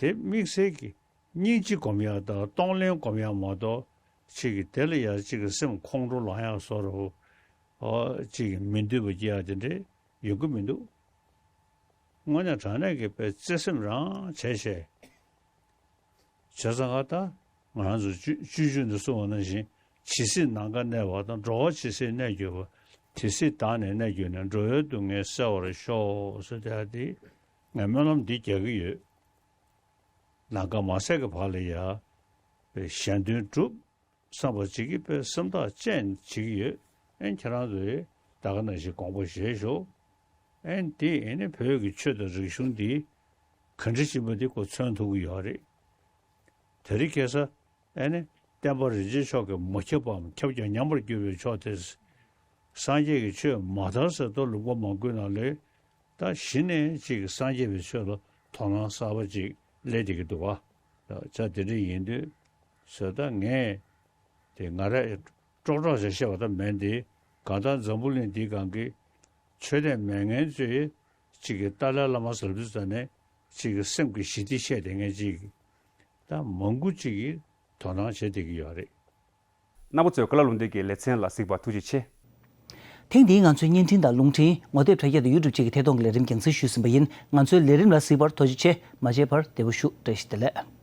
དེ་དམིགས་བསལ་གྱི་སྙིང་རྗེ་སྒོམ་ཡག་དང་གཏོང་ལེན་སྒོམ་ཡག་མ་གཏོགས། ཅིག་གི་དེ་ལ་ཡ་ཅིག་གི་སེམས་ཁོང་ཁྲོ་ལངས་ཡག་བཟོ་འདྲ་བོ། ཨོ། ཅིག་གི་མི་འདོད་པ་སྐྱེ་ཡག་དེ་འདྲས་ཡོང་གི་མི་འདུག་དངོས་གནས་དྲང་གནས་ཀྱི་དཔེ་བརྩེ་སེམས་རང་བྱས་བྱས། བྱས་ཙང་ད་ང་རང་ཚོ་སྤྱོད་སྤྱོད་འཇུག་ནས་གསུངས་པ་ནང་བཞིན། ཇི་སྲིད་ནམ་མཁའ་གནས་པ་དང་། འགྲོ་བ་ཇི་སྲིད་གནས་གྱུར་པ། དེ་སྲིད་བདག་ནི་གནས་གྱུར་ནས། འགྲོ་བའི་སྡུག་བསྔལ་སེལ་བར་ཤོག་ཟེར་ཏེ། ཨ། དེ་ངས་སྨོན་ལམ་འདི་རྒྱག་གི་ཡོད། ནམ་མཁའ་མ་ཟད་ཀྱི་བར་ལ་ཡ་གཞན་དོན་སྒྲུབ་བསམ་པ་ཅིག་གི་དཔེ་སེམས་ཐག་བཅད་བྱེད་ཀྱི་ཡོད། ཨེ། ཁྱེད་རང་ཚོས་ད་ག་ནང་བཞིན་དགོངས་པ་བཞེས་ཤོག་ཨེ། འདི་ཨེ་ནི་བོད་ཀྱི་ཆོས་དང་རིག་གཞུང་འདི་ག་འདྲ་ཅིག་ཡིན་པ་འདི་ཁོ་མཚོན་ཐུབ་ཀྱི་ཡོད་རེད། དེ་རིང་ཁ་སང་ཨེ་ནི་བསྟན་པ་རིན་ཆེན་མཆོག་གིས་མ་ཁྱབ་པའམ་ཁྱབ་ཀྱང་ཉམས་པར་གྱུར་པའི་ཕྱོགས་དེ། སངས་རྒྱས་ཀྱི་ཆོས་མ་དར་ཟེར་དུས་ལུང་པ་མང་པོའི་ནང་ལ། ད་གཞི་ནས་ཅིག་སངས་རྒྱས་པའི་ཆོས་ལ་དོ་སྣང་གསར་པ་ཅིག་སླེབས་བསྡད་ཀྱི་འདུག་བ། ད་ཆ་དེ་འདྲ་ཡིན་དུས་ཟེར། ད་ངས་དེ་ང་རས་ཀྲོག་ཀྲོག་བྱས་བཤད་པ་ད་མིན་ཏེ། གང་ལྟར་འཛམ་བུ་གླིང་འདིའི་སྒང་གི་ཆོས་ལྡན་མེད་མཁན་ཚོས་ཅིག་གི་ཏཱ་ལའི་བླ་མ་ཟེར་དུས་ཙ་ནས་ཅིག་གི་སེམས་ཀྱི་ཞི་བདེ་བཤད་བསྡད་མཁན་ཅིག་ད་མང་པོ་ཅིག་གིས་དོ་སྣང་བྱེད་བསྡད་ཀྱི་ཡོད་རེད། རྣམ་པ་ཚོས་ཀ་ལ་ལུང་བསྟན་གྱི་ལེ་ཚན་ལ་གཟིགས་པར་ཐུགས་རྗེ་ཆེ། ཐེངས་འདིའི་ང་ཚོའི་བརྙན་འཕྲིན་དང་རླུང་འཕྲིན། ངོ་དེབ་དྲ་རྒྱ་དང་ཡུ་ཊུབ་བཅས་ཀྱི་ཐད་གཏོང་གི་ལས་རིམ་རྒྱང་སྲིང་ཞུས་ཟིན་པ་ཡིན། ང་ཚོའི་ལས་རིམ་ལ་གཟིགས་པར་ཐུགས་རྗེ་ཆེ། མ་བརྗེད་པར་བདེ་པོ་བཞུགས། བཀྲ་ཤིས་བདེ་ལེགས།